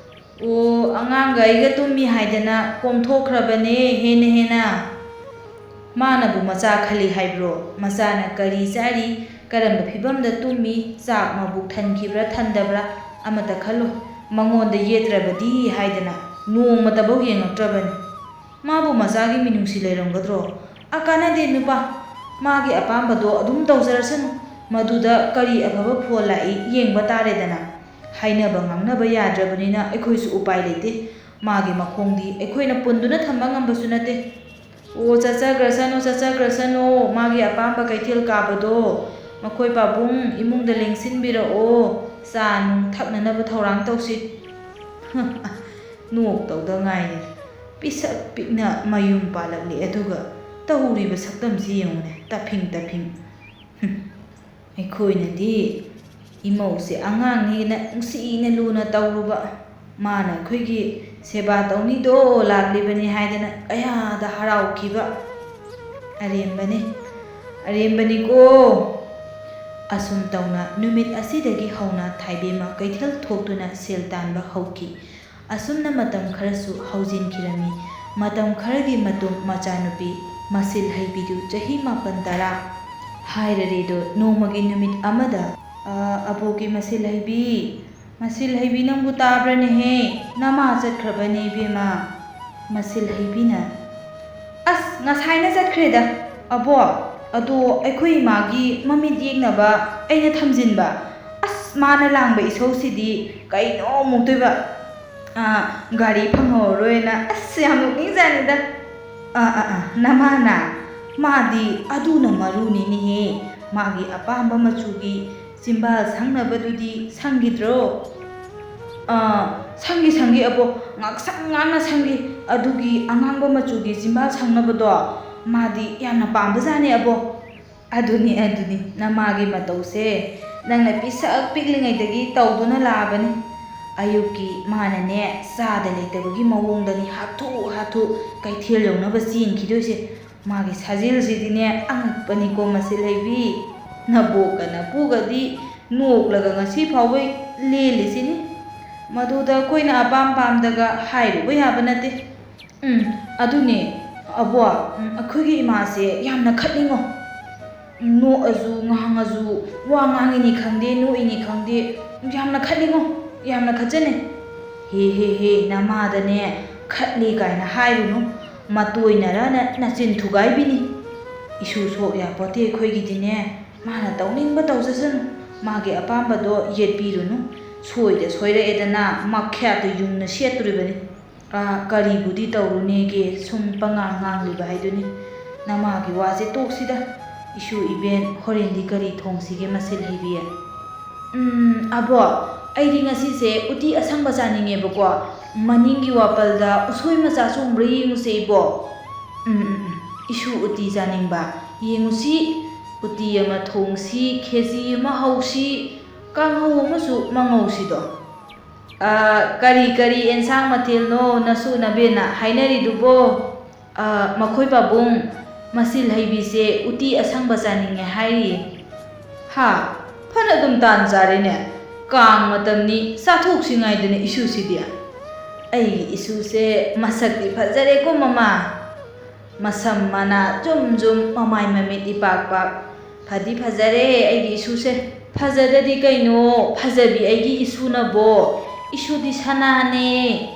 "ꯑꯣ, ꯑꯉꯥꯡꯒ ꯑꯩꯒ ꯇꯨꯝꯃꯤ ꯍꯥꯏꯗꯅ ꯀꯣꯝꯊꯣꯛꯈ꯭ꯔꯕꯅꯦ ꯍꯦꯟꯅ ꯍꯦꯟꯅ꯫ ꯃꯥꯅꯕꯨ ꯃꯆꯥ ꯈꯜꯂꯤ ꯍꯥꯏꯕ꯭ꯔꯣ? ꯃꯆꯥꯅ ꯀꯔꯤ ꯆꯥꯔꯤ, ꯀꯔꯝꯕ ꯐꯤꯕꯝꯗ ꯇꯨꯝꯃꯤ, ꯆꯥꯛ ꯃꯕꯨꯛ ꯊꯟꯈꯤꯕ꯭ꯔꯥ ꯊꯟꯗꯕ꯭ꯔꯥ ꯑꯃꯠꯇ ꯈꯜꯂꯣꯏ꯫ ꯃꯉꯣꯟꯗ ꯌꯦꯠꯇ꯭ꯔꯕꯗꯤ ꯍꯥꯏꯗꯅ ꯅꯣꯡꯃꯇꯐꯧ ꯌꯦꯡꯉꯛꯇ꯭ꯔꯕꯅꯤ꯫ ꯃꯥꯕꯨ ꯃꯆꯥꯒꯤ ꯃꯤꯅꯨꯡꯁꯤ ꯂꯩꯔꯝꯒꯗ꯭ꯔꯣ? ꯑ, ꯀꯥꯟꯅꯗꯦ ꯅꯨꯄꯥ, ꯃꯥꯒꯤ ꯑꯄꯥꯝꯕꯗꯣ ꯑꯗꯨꯝ ꯇꯧꯖꯔꯁꯅꯨ꯫ ꯃꯗꯨꯗ ꯀꯔꯤ ꯑꯐꯕ ꯐꯣꯜ ꯂꯥꯛꯏ ꯌꯦꯡꯕ ꯇꯥꯔꯦꯗꯅ" ꯍꯥꯏꯅꯕ ꯉꯥꯡꯅꯕ ꯌꯥꯗ꯭ꯔꯕꯅꯤꯅ ꯑꯩꯈꯣꯏꯁꯨ ꯎꯄꯥꯏ ꯂꯩꯇꯦ꯫ ꯃꯥꯒꯤ ꯃꯈꯣꯡꯗꯤ ꯑꯩꯈꯣꯏꯅ ꯄꯨꯟꯗꯨꯅ ꯊꯝꯕ ꯉꯝꯕꯁꯨ ꯅꯠꯇꯦ꯫ "ꯑꯣ, ꯆꯠꯆꯈ꯭ꯔꯁꯅꯨ, ꯆꯠꯆꯈ꯭ꯔꯁꯅꯨ, ꯃꯥꯒꯤ ꯑꯄꯥꯝꯕ ꯀꯩꯊꯦꯜ ꯀꯥꯕꯗꯣ ꯃꯈꯣꯏ ꯄꯥꯕꯨꯡ ꯏꯃꯨꯡꯗ ꯂꯦꯡꯁꯤꯟꯕꯤꯔꯛꯑꯣ, ꯆꯥ ꯅꯨꯡ ꯊꯛꯅꯅꯕ ꯊꯧꯔꯥꯡ ꯇꯧꯁꯤ꯫" ꯅꯣꯛꯇꯧꯗ ꯉꯥꯏꯔꯦ꯫ ꯄꯤꯁꯛ ꯄꯤꯛꯅ ꯃꯌꯨꯝ ꯄꯥꯜꯂꯛꯂꯦ, ꯑꯗꯨꯒ ꯇꯧꯔꯤꯕ ꯁꯛꯇꯝꯁꯤ ꯌꯦꯡꯉꯨꯅꯦ, ꯇꯐꯤꯡ ꯇꯐꯤꯡ꯫ ꯑꯩꯈꯣꯏꯅꯗꯤ ꯏꯃꯧꯁꯦ ꯑꯉꯥꯡꯅꯦꯅ ꯅꯨꯡꯁꯤꯅ ꯂꯨꯅ ꯇꯧꯔꯨꯕ, ꯃꯥꯅ ꯑꯩꯈꯣꯏꯒꯤ ꯁꯦꯕꯥ ꯇꯧꯅꯤꯗꯣ ꯂꯥꯛꯂꯤꯕꯅꯤ ꯍꯥꯏꯗꯅ ꯀꯌꯥꯗ ꯍꯔꯥꯎꯈꯤꯕ꯫ ꯑꯔꯦꯝꯕꯅꯤ, ꯑꯔꯦꯝꯕꯅꯤꯀꯣ꯫ ꯑꯁꯨꯝ ꯇꯧꯅ ꯅꯨꯃꯤꯠ ꯑꯁꯤꯗꯒꯤ ꯍꯧꯅ ꯊꯥꯏꯕꯦꯝꯃ ꯀꯩꯊꯦꯜ ꯊꯣꯛꯇꯨꯅ ꯁꯦꯜ ꯇꯥꯟꯕ ꯍꯧꯈꯤ꯫ ꯑꯁꯨꯝꯅ ꯃꯇꯝ ꯈꯔꯁꯨ ꯍꯧꯖꯤꯟꯈꯤꯔꯝꯃꯤ꯫ ꯃꯇꯝ ꯈꯔꯒꯤ ꯃꯇꯨꯡ ꯃꯆꯥꯅꯨꯄꯤ ꯃꯁꯤꯜ ꯍꯩꯕꯤꯗꯨ ꯆꯍꯤ ꯃꯥꯄꯟ ꯇꯔꯥ ꯍꯥꯏꯔꯔꯦꯗꯣ ꯅꯣꯡꯃꯒꯤ ꯅꯨꯃꯤꯠ ꯑꯃꯗ, "ꯑ, ꯑꯕꯣꯛꯀꯤ ꯃꯁꯤꯜ ꯍꯩꯕꯤ, ꯃꯁꯤꯜ ꯍꯩꯕꯤ ꯅꯪꯕꯨ ꯇꯥꯕ꯭ꯔꯅꯦꯍꯦ? ꯅꯃꯥ ꯆꯠꯈ꯭ꯔꯕꯅꯦ ꯏꯕꯦꯝꯃ꯫" ꯃꯁꯤꯜ ꯍꯩꯕꯤꯅ, "ꯑꯁ, ꯉꯁꯥꯏꯅ ꯆꯠꯈ꯭ꯔꯦꯗ ꯑꯕꯣꯛ꯫ ꯑꯗꯣ ꯑꯩꯈꯣꯏ ꯏꯃꯥꯒꯤ ꯃꯃꯤꯠ ꯌꯦꯛꯅꯕ ꯑꯩꯅ ꯊꯝꯖꯤꯟꯕ꯫ ꯑꯁ, ꯃꯥꯅ ꯂꯥꯡꯕ ꯏꯁꯧꯁꯤꯗꯤ ꯀꯩꯅꯣ ꯑꯃꯨꯛꯇꯣꯏꯕ꯫ ꯑꯥ, ꯒꯥꯔꯤ ꯐꯪꯍꯧꯔꯔꯣꯏꯅ꯫ ꯑꯁ, ꯌꯥꯝ ꯅꯣꯛꯅꯤꯡꯖꯥꯠꯅꯤꯗ꯫ ꯑꯥ, ꯑꯥ, ꯑꯥ, ꯅꯃꯥꯅ? ꯃꯥꯗꯤ ꯑꯗꯨꯅ ꯃꯔꯨꯅꯤꯅꯦꯍꯦ꯫ ꯃꯥꯒꯤ ꯑꯄꯥꯝꯕ ꯃꯆꯨꯒꯤ ꯆꯤꯝꯕꯥꯜ ꯁꯪꯅꯕꯗꯨꯗꯤ ꯁꯪꯈꯤꯗ꯭ꯔꯣ?" "ꯑꯥ, ꯁꯪꯈꯤ, ꯁꯪꯈꯤ ꯑꯕꯣꯛ, ꯉꯥꯛꯁꯪ ꯉꯥꯡꯅ ꯁꯪꯈꯤ꯫ ꯑꯗꯨꯒꯤ ꯑꯉꯥꯡꯕ ꯃꯆꯨꯒꯤ ꯆꯤꯝꯕꯥꯜ ꯁꯪꯅꯕꯗꯣ ꯃꯥꯗꯤ ꯌꯥꯝꯅ ꯄꯥꯝꯕꯖꯥꯠꯅꯤ ꯑꯕꯣꯛ꯫" ꯑꯗꯨꯅꯤ, ꯑꯗꯨꯅꯤ, ꯅꯃꯥꯒꯤ ꯃꯇꯧꯁꯦ ꯅꯪꯅ ꯄꯤꯁꯛ ꯄꯤꯛꯂꯤꯉꯩꯗꯒꯤ ꯇꯧꯗꯨꯅ ꯂꯥꯛꯑꯕꯅꯤ꯫ ꯑꯌꯨꯛꯀꯤ ꯃꯥꯅꯅꯦ ꯆꯥꯗ ꯂꯩꯇꯕꯒꯤ ꯃꯑꯣꯡꯗꯅꯤ ꯍꯥꯊꯨ ꯍꯥꯊꯨ ꯀꯩꯊꯦꯜ ꯌꯧꯅꯕ ꯆꯦꯟꯈꯤꯗꯣꯏꯁꯦ꯫ ꯃꯥꯒꯤ ꯁꯥꯖꯦꯜꯁꯤꯗꯤꯅꯦ ꯑꯉꯛꯄꯅꯤꯀꯣ ꯃꯁꯤ ꯂꯩꯕꯤ꯫ ꯅꯕꯣꯛꯀ ꯅꯄꯨꯒꯗꯤ ꯅꯣꯛꯂꯒ ꯉꯁꯤ ꯐꯥꯎꯕ ꯂꯦꯜꯂꯤꯁꯤꯅꯤ꯫ ꯃꯗꯨꯗ ꯑꯩꯈꯣꯏꯅ ꯑꯄꯥꯝ ꯄꯥꯝꯗꯒ ꯍꯥꯏꯔꯨꯕ ꯌꯥꯕ ꯅꯠꯇꯦ꯫ ꯎꯝ, ꯑꯗꯨꯅꯦ, ꯑꯕꯣ, ꯎꯝ, ꯑꯩꯈꯣꯏꯒꯤ ꯏꯃꯥꯁꯦ ꯌꯥꯝꯅ ꯈꯠꯅꯤꯡꯉꯣ꯫ ꯅꯣꯛꯑꯁꯨ ꯉꯥꯡꯉꯁꯨ, ꯋꯥ ꯉꯥꯡꯉꯤꯅꯤ ꯈꯪꯗꯦ, ꯅꯣꯛꯏꯅꯤ ꯈꯪꯗꯦ, ꯌꯥꯝꯅ ꯈꯠꯂꯤꯉꯣ, ꯌꯥꯝꯅ ꯈꯠꯆꯅꯤ꯫ ꯍꯦ ꯍꯦ ꯍꯦ, ꯅꯃꯥꯗꯅꯦ ꯈꯠꯂꯤ ꯀꯥꯏꯅ ꯍꯥꯏꯔꯨꯅꯨ, ꯃꯇꯣꯏꯅꯔꯅ ꯅꯆꯤꯟ ꯊꯨꯒꯥꯏꯕꯤꯅꯤ꯫ ꯏꯁꯨ ꯁꯣꯛ ꯌꯥꯄꯣꯠꯇꯦ ꯑꯩꯈꯣꯏꯒꯤꯗꯤꯅꯦ, ꯃꯥꯅ ꯇꯧꯅꯤꯡꯕ ꯇꯧꯖꯁꯅꯨ, ꯃꯥꯒꯤ ꯑꯄꯥꯝꯕꯗꯣ ꯌꯦꯠꯄꯤꯔꯨꯅꯨ꯫ ꯁꯣꯏꯗ ꯁꯣꯏꯔꯛꯑꯦꯗꯅ ꯃꯈ꯭ꯌꯥꯠꯇꯨ ꯌꯨꯡꯅ ꯁꯦꯠꯇꯣꯔꯤꯕꯅꯤ꯫ ꯑꯥ, ꯀꯔꯤꯕꯨꯗꯤ ꯇꯧꯔꯨꯅꯦꯒꯦ, ꯁꯨꯝ ꯄꯉꯥꯡ ꯉꯥꯡꯂꯤꯕ ꯍꯥꯏꯗꯨꯅꯤ꯫ ꯅꯃꯥꯒꯤ ꯋꯥꯁꯦ ꯇꯣꯛꯁꯤꯗ, ꯏꯁꯨ ꯏꯕꯦꯟ, ꯍꯣꯔꯦꯟꯗꯤ ꯀꯔꯤ ꯊꯣꯡꯁꯤꯒꯦ ꯃꯁꯤ ꯂꯩꯕꯤ? ꯎꯝ, ꯑꯕꯣ, ꯑꯩꯗꯤ ꯉꯁꯤꯁꯦ ꯎꯇꯤ ꯑꯁꯪꯕ ꯆꯥꯅꯤꯡꯉꯦꯕꯀꯣ꯫ ꯃꯅꯤꯡꯒꯤ ꯋꯥꯄꯜꯗ ꯎꯁꯣꯏ ꯃꯆꯥ ꯆꯣꯡꯕ꯭ꯔꯥ ꯌꯦꯡꯉꯨꯁꯦ, ꯏꯕꯣ꯫ ꯎꯝ, ꯎꯝ, ꯎꯝ, ꯏꯁꯨ ꯎꯇꯤ ꯆꯥꯅꯤꯡꯕ꯫ ꯌꯦꯡꯉꯨꯁꯤ, ꯎꯇꯤ ꯑꯃ ꯊꯣꯡꯁꯤ, ꯈꯦꯆꯤ ꯑꯃ ꯍꯧꯁꯤ, ꯀꯥꯡꯍꯧ ꯑꯃꯁꯨ ꯃꯉꯧꯁꯤꯗꯣ꯫ ꯑ, ꯀꯔꯤ ꯀꯔꯤ ꯑꯦꯟꯁꯥꯡ ꯃꯊꯦꯜꯅꯣ ꯅꯁꯨ ꯅꯕꯦꯟꯅ ꯍꯥꯏꯅꯔꯤꯗꯨꯕꯣ? ꯑ, ꯃꯈꯣꯏ ꯄꯥꯕꯨꯡ, ꯃꯁꯤ ꯂꯩꯕꯤꯁꯦ ꯎꯇꯤ ꯑꯁꯪꯕ ꯆꯥꯅꯤꯡꯉꯦ ꯍꯥꯏꯔꯤꯌꯦ꯫ ꯍꯥ, ꯐꯅ ꯑꯗꯨꯝ ꯇꯥꯟ ꯆꯥꯔꯦꯅꯦ꯫ ꯀꯥꯡ ꯃꯇꯝꯅꯤ, ꯆꯥꯊꯣꯛꯁꯤ ꯉꯥꯏꯗꯅ ꯏꯁꯨꯁꯤꯗꯤ꯫ ꯑꯩꯒꯤ ꯏꯁꯨꯁꯦ ꯃꯁꯛꯇꯤ ꯐꯖꯔꯦꯀꯣ ꯃꯃꯥ꯫ ꯃꯁꯝ ꯃꯅꯥ ꯖꯨꯝ ꯖꯨꯝ, ꯃꯃꯥꯏ ꯃꯃꯤꯠ ꯏꯄꯥꯛ ꯄꯥꯛ꯫ ꯐꯗꯤ ꯐꯖꯔꯦ ꯑꯩꯒꯤ ꯏꯁꯨꯁꯦ꯫ ꯐꯖꯗꯗꯤ ꯀꯩꯅꯣ, ꯐꯖꯕꯤ ꯑꯩꯒꯤ ꯏꯁꯨꯅꯕꯣ꯫ ꯏꯁꯨꯗꯤ ꯁꯅꯥꯅꯦ꯫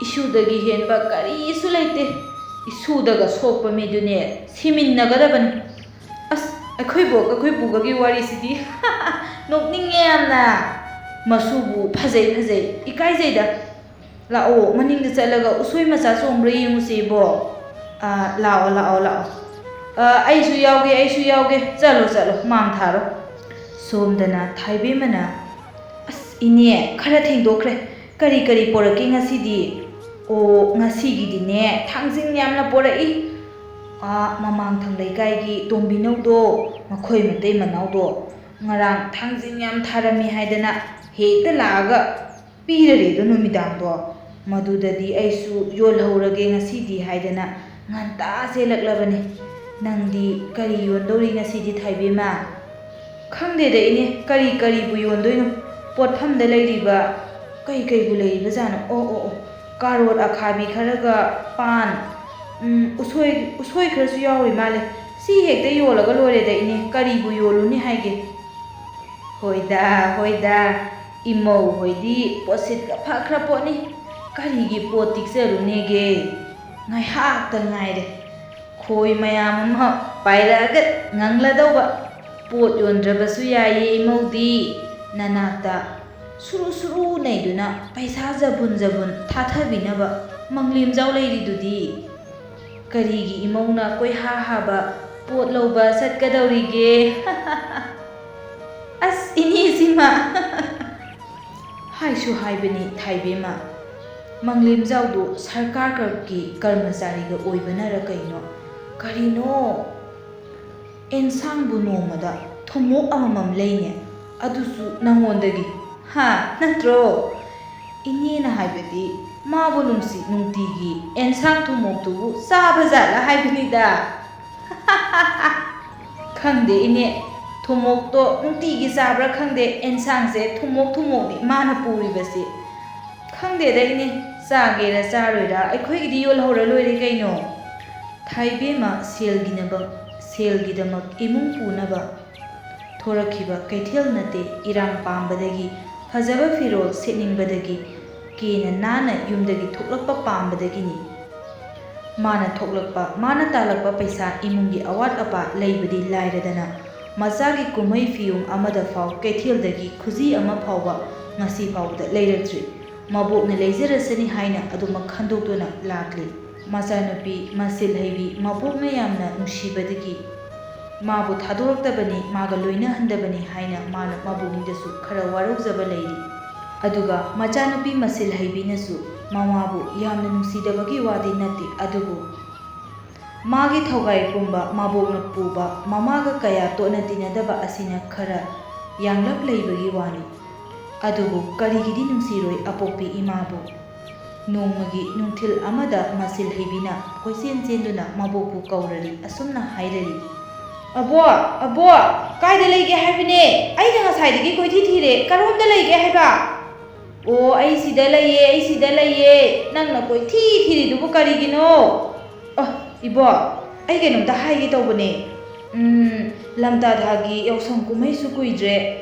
ꯏꯁꯨꯗꯒꯤ ꯍꯦꯟꯕ ꯀꯔꯤꯁꯨ ꯂꯩꯇꯦ꯫ ꯏꯁꯨꯗꯒ ꯁꯣꯛꯄ ꯃꯤꯗꯨꯅꯦ ꯁꯤꯃꯤꯟꯅꯒꯗꯕꯅꯤ꯫ ꯑꯁ, ꯑꯩꯈꯣꯏ ꯕꯣꯛ, ꯑꯩꯈꯣꯏ ꯄꯨꯒꯒꯤ ꯋꯥꯔꯤꯁꯤꯗꯤ ꯅꯣꯛꯅꯤꯡꯉꯦ ꯌꯥꯝꯅ꯫ ꯃꯁꯨꯕꯨ ꯐꯖꯩ ꯐꯖꯩ, ꯏꯀꯥꯏꯖꯩꯗ꯫ ꯂꯥꯛꯑꯣ, ꯃꯅꯤꯡꯗ ꯆꯠꯂꯒ ꯎꯁꯣꯏ ꯃꯆꯥ ꯆꯣꯡꯕ꯭ꯔꯥ ꯌꯦꯡꯉꯨꯁꯦ, ꯏꯕꯣ꯫ ꯑꯥ, ꯂꯥꯛꯑꯣ, ꯂꯥꯛꯑꯣ, ꯂꯥꯛꯑꯣ꯫ ꯑꯥ, ꯑꯩꯁꯨ ꯌꯥꯎꯒꯦ, ꯑꯩꯁꯨ ꯌꯥꯎꯒꯦ꯫ ꯆꯠꯂꯣ, ꯆꯠꯂꯣ, ꯃꯥꯡ ꯊꯥꯔꯣ꯫ ꯁꯣꯝꯗꯅ ꯊꯥꯏꯕꯦꯝꯃꯅ, "ꯑꯁ, ꯏꯅꯦ, ꯈꯔ ꯊꯦꯡꯗꯣꯛꯈ꯭ꯔꯦ꯫ ꯀꯔꯤ ꯀꯔꯤ ꯄꯣꯔꯛꯀꯦ ꯉꯁꯤꯗꯤ?" "ꯑꯣ, ꯉꯁꯤꯒꯤꯗꯤꯅꯦ, ꯊꯥꯡꯖꯤꯡ ꯌꯥꯝꯅ ꯄꯣꯔꯛꯏ꯫ ꯑꯥ, ꯃꯃꯥꯡꯊꯪ ꯂꯩꯀꯥꯏꯒꯤ ꯇꯣꯝꯕꯤꯅꯧꯗꯣ, ꯃꯈꯣꯏ ꯃꯇꯩ ꯃꯅꯥꯎꯗꯣ ꯉꯔꯥꯡ ꯊꯥꯡꯖꯤꯡ ꯌꯥꯝ ꯊꯥꯔꯝꯃꯤ ꯍꯥꯏꯗꯅ ꯍꯦꯛꯇ ꯂꯥꯛꯑꯒ ꯄꯤꯔꯔꯦꯗꯣ ꯅꯨꯃꯤꯗꯥꯡꯗꯣ꯫ ꯃꯗꯨꯗꯗꯤ ꯑꯩꯁꯨ ꯌꯣꯜꯍꯧꯔꯒꯦ ꯉꯁꯤꯗꯤ ꯍꯥꯏꯗꯅ ꯉꯟꯇꯥ ꯆꯦꯜꯂꯛꯂꯕꯅꯤ꯫ ꯅꯪꯗꯤ ꯀꯔꯤ ꯌꯣꯟꯗꯧꯔꯤ ꯉꯁꯤꯗꯤ ꯊꯥꯏꯕꯦꯝꯃ? ꯈꯪꯗꯦꯗ ꯏꯅꯦ, ꯀꯔꯤ ꯀꯔꯤꯕꯨ ꯌꯣꯟꯗꯣꯏꯅꯣ? ꯄꯣꯠꯐꯝꯗ ꯂꯩꯔꯤꯕ ꯀꯩ ꯀꯩꯕꯨ ꯂꯩꯔꯤꯕꯖꯥꯠꯅꯣ? ꯑꯣ, ꯑꯣ, ꯑꯣ, ꯀꯥꯔꯣꯠ ꯑꯈꯥꯕꯤ ꯈꯔꯒ ꯄꯥꯟ, ꯎꯝ, ꯎꯁꯣꯏ, ꯎꯁꯣꯏ ꯈꯔꯁꯨ ꯌꯥꯎꯔꯤ ꯃꯥꯜꯂꯦ꯫ ꯁꯤ ꯍꯦꯛꯇ ꯌꯣꯜꯂꯒ ꯂꯣꯏꯔꯦꯗ ꯏꯅꯦ, ꯀꯔꯤꯕꯨ ꯌꯣꯜꯂꯨꯅꯤ ꯍꯥꯏꯒꯦ? ꯍꯣꯏꯗ, ꯍꯣꯏꯗ, ꯏꯃꯧ ꯍꯣꯏꯗꯤ ꯄꯣꯠꯁꯤꯠꯀ ꯐꯈ꯭ꯔ ꯄꯣꯠꯅꯤ꯫ ꯀꯔꯤꯒꯤ ꯄꯣꯠ ꯇꯤꯛꯆꯔꯨꯅꯦꯒꯦ? ꯉꯥꯏꯍꯥꯛꯇ ꯉꯥꯏꯔꯦ ꯈꯣꯏ ꯃꯌꯥꯝ ꯑꯃ ꯄꯥꯏꯔꯛꯑꯒ ꯉꯪꯂꯗꯧꯕ꯫ ꯄꯣꯠ ꯌꯣꯟꯗ꯭ꯔꯕꯁꯨ ꯌꯥꯏꯌꯦ ꯏꯃꯧꯗꯤ꯫ ꯅꯅꯥꯛꯇ ꯁꯨꯔꯨ ꯁꯨꯔꯨ ꯅꯩꯗꯨꯅ ꯄꯩꯁꯥ ꯖꯕꯨꯟ ꯖꯕꯨꯟ ꯊꯥꯊꯕꯤꯅꯕ ꯃꯪꯂꯦꯝꯖꯥꯎ ꯂꯩꯔꯤꯗꯨꯗꯤ꯫ ꯀꯔꯤꯒꯤ ꯏꯃꯧꯅ ꯀꯣꯏꯍꯥ ꯍꯥꯕ ꯄꯣꯠ ꯂꯧꯕ ꯆꯠꯀꯗꯧꯔꯤꯒꯦ? ꯑꯁ, ꯏꯅꯦꯁꯤꯃ! ꯍꯥꯏꯁꯨ ꯍꯥꯏꯕꯅꯤ ꯊꯥꯏꯕꯦꯝꯃ, ꯃꯪꯂꯦꯝꯖꯥꯎꯗꯨ ꯁꯔꯀꯥꯔꯒꯤ ꯀꯔꯃꯆꯥꯔꯤꯒ ꯑꯣꯏꯕꯅꯔ ꯀꯩꯅꯣ? ꯀꯔꯤꯅꯣ? ꯑꯦꯟꯁꯥꯡꯕꯨ ꯅꯣꯡꯃꯗ ꯊꯨꯝꯃꯣꯛ ꯑꯃꯃꯝ ꯂꯩꯅꯦ, ꯑꯗꯨꯁꯨ ꯅꯪꯉꯣꯟꯗꯒꯤ꯫ ꯍꯥ, ꯅꯠꯇ꯭ꯔꯣ? ꯏꯅꯦꯅ ꯍꯥꯏꯕꯗꯤ ꯃꯥꯕꯨ ꯅꯨꯡꯁꯤ ꯅꯨꯡꯇꯤꯒꯤ ꯑꯦꯟꯁꯥꯡ ꯊꯨꯝꯃꯣꯛꯇꯨꯕꯨ ꯆꯥꯕ ꯖꯥꯠꯂ ꯍꯥꯏꯕꯅꯤꯗ꯫ ꯈꯪꯗꯦ ꯏꯅꯦ, ꯊꯨꯝꯃꯣꯛꯇꯣ ꯅꯨꯡꯇꯤꯒꯤ ꯆꯥꯕ꯭ꯔꯥ ꯈꯪꯗꯦ, ꯑꯦꯟꯁꯥꯡꯁꯦ ꯊꯨꯝꯃꯣꯛ ꯊꯨꯝꯃꯣꯛꯅꯤ ꯃꯥꯅ ꯄꯨꯔꯤꯕꯁꯦ꯫ ꯈꯪꯗꯦꯗ ꯏꯅꯦ, ꯆꯥꯒꯦꯔꯥ ꯆꯥꯔꯣꯏꯔꯥ ꯑꯩꯈꯣꯏꯒꯤꯗꯤ ꯌꯣꯜꯍꯧꯔ ꯂꯣꯏꯔꯦ ꯀꯩꯅꯣ꯫ ꯊꯥꯏꯕꯦꯝꯃ ꯁꯦꯜꯒꯤꯅꯕ-, ꯁꯦꯜꯒꯤꯗꯃꯛ ꯏꯃꯨꯡ ꯄꯨꯅꯕ ꯊꯣꯔꯛꯈꯤꯕ ꯀꯩꯊꯦꯜ ꯅꯠꯇꯦ, ꯏꯔꯥꯡ ꯄꯥꯝꯕꯗꯒꯤ, ꯐꯖꯕ ꯐꯤꯔꯣꯜ ꯁꯦꯠꯅꯤꯡꯕꯗꯒꯤ, ꯀꯦꯅ ꯅꯥꯟꯅ ꯌꯨꯝꯗꯒꯤ ꯊꯣꯛꯂꯛꯄ ꯄꯥꯝꯕꯗꯒꯤꯅꯤ꯫ ꯃꯥꯅ ꯊꯣꯛꯂꯛꯄ, ꯃꯥꯅ ꯇꯥꯜꯂꯛꯄ ꯄꯩꯁꯥ ꯏꯃꯨꯡꯒꯤ ꯑꯋꯥꯠ ꯑꯄꯥ ꯂꯩꯕꯗꯤ ꯂꯥꯏꯔꯗꯅ, ꯃꯆꯥꯒꯤ ꯀꯨꯝꯍꯩ ꯐꯤꯌꯣꯡ ꯑꯃꯗ ꯐꯥꯎ ꯀꯩꯊꯦꯜꯗꯒꯤ ꯈꯨꯖꯤ ꯑꯃ ꯐꯥꯎꯕ ꯉꯁꯤ ꯐꯥꯎꯕꯗ ꯂꯩꯔꯛꯇ꯭ꯔꯤ꯫ ꯃꯕꯣꯛꯅ ꯂꯩꯖꯔꯁꯅꯤ ꯍꯥꯏꯅ ꯑꯗꯨꯃꯛ ꯈꯟꯗꯣꯛꯇꯨꯅ ꯂꯥꯛꯂꯤ꯫ ꯃꯆꯥꯅꯨꯄꯤ ꯃꯁꯤꯜ ꯍꯩꯕꯤ ꯃꯕꯣꯛꯅ ꯌꯥꯝꯅ ꯅꯨꯡꯁꯤꯕꯗꯒꯤ ꯃꯥꯕꯨ ꯊꯥꯗꯣꯔꯛꯇꯕꯅꯤ, ꯃꯥꯒ ꯂꯣꯏꯅꯍꯟꯗꯕꯅꯤ ꯍꯥꯏꯅ ꯃꯥꯅ ꯃꯕꯣꯛꯅꯤꯗꯁꯨ ꯈꯔ ꯋꯥꯔꯧꯖꯕ ꯂꯩꯔꯤ꯫ ꯑꯗꯨꯒ ꯃꯆꯥꯅꯨꯄꯤ ꯃꯁꯤꯜ ꯍꯩꯕꯤꯅꯁꯨ ꯃꯃꯥꯕꯨ ꯌꯥꯝꯅ ꯅꯨꯡꯁꯤꯗꯕꯒꯤ ꯋꯥꯗꯤ ꯅꯠꯇꯦ, ꯑꯗꯨꯕꯨ ꯃꯥꯒꯤ ꯊꯧꯒꯥꯏ ꯄꯨꯝꯕ ꯃꯕꯣꯛꯅ ꯄꯨꯕ ꯃꯃꯥꯒ ꯀꯌꯥ ꯇꯣꯠꯅ ꯇꯤꯟꯅꯗꯕ ꯑꯁꯤꯅ ꯈꯔ ꯌꯥꯡꯂꯞ ꯂꯩꯕꯒꯤ ꯋꯥꯅꯤ꯫ ꯑꯗꯨꯕꯨ ꯀꯔꯤꯒꯤꯗꯤ ꯅꯨꯡꯁꯤꯔꯣꯏ ꯑꯄꯣꯛꯄꯤ ꯏꯃꯥꯕꯨ? ꯅꯣꯡꯃꯒꯤ ꯅꯨꯡꯊꯤꯜ ꯑꯃꯗ ꯃꯁꯤꯜ ꯍꯩꯕꯤꯅ ꯀꯣꯏꯆꯦꯟ ꯆꯦꯟꯗꯨꯅ ꯃꯕꯣꯛꯄꯨ ꯀꯧꯔꯔꯤ, ꯑꯁꯨꯝꯅ ꯍꯥꯏꯔꯔꯤ, "ꯑꯕꯣꯛ, ꯑꯕꯣꯛ, ꯀꯥꯏꯗ ꯂꯩꯒꯦ ꯍꯥꯏꯕꯅꯦ? ꯑꯩꯅ ꯉꯁꯥꯏꯗꯒꯤ ꯀꯣꯏꯊꯤ ꯊꯤꯔꯦ, ꯀꯔꯣꯝꯗ ꯂꯩꯒꯦ ꯍꯥꯏꯕ?" "ꯑꯣ, ꯑꯩ ꯁꯤꯗ ꯂꯩꯌꯦ, ꯑꯩ ꯁꯤꯗ ꯂꯩꯌꯦ꯫ ꯅꯪꯅ ꯀꯣꯏꯊꯤ ꯊꯤꯔꯤꯗꯨꯕꯨ ꯀꯔꯤꯒꯤꯅꯣ?" "ꯑ, ꯏꯕꯣꯛ, ꯑꯩ ꯀꯩꯅꯣꯝꯇ ꯍꯥꯏꯒꯦ ꯇꯧꯕꯅꯦ꯫ ꯎꯝ, ꯂꯝꯇꯥ ꯊꯥꯒꯤ ꯌꯥꯎꯁꯪ ꯀꯨꯝꯍꯩꯁꯨ ꯀꯨꯏꯗ꯭ꯔꯦ꯫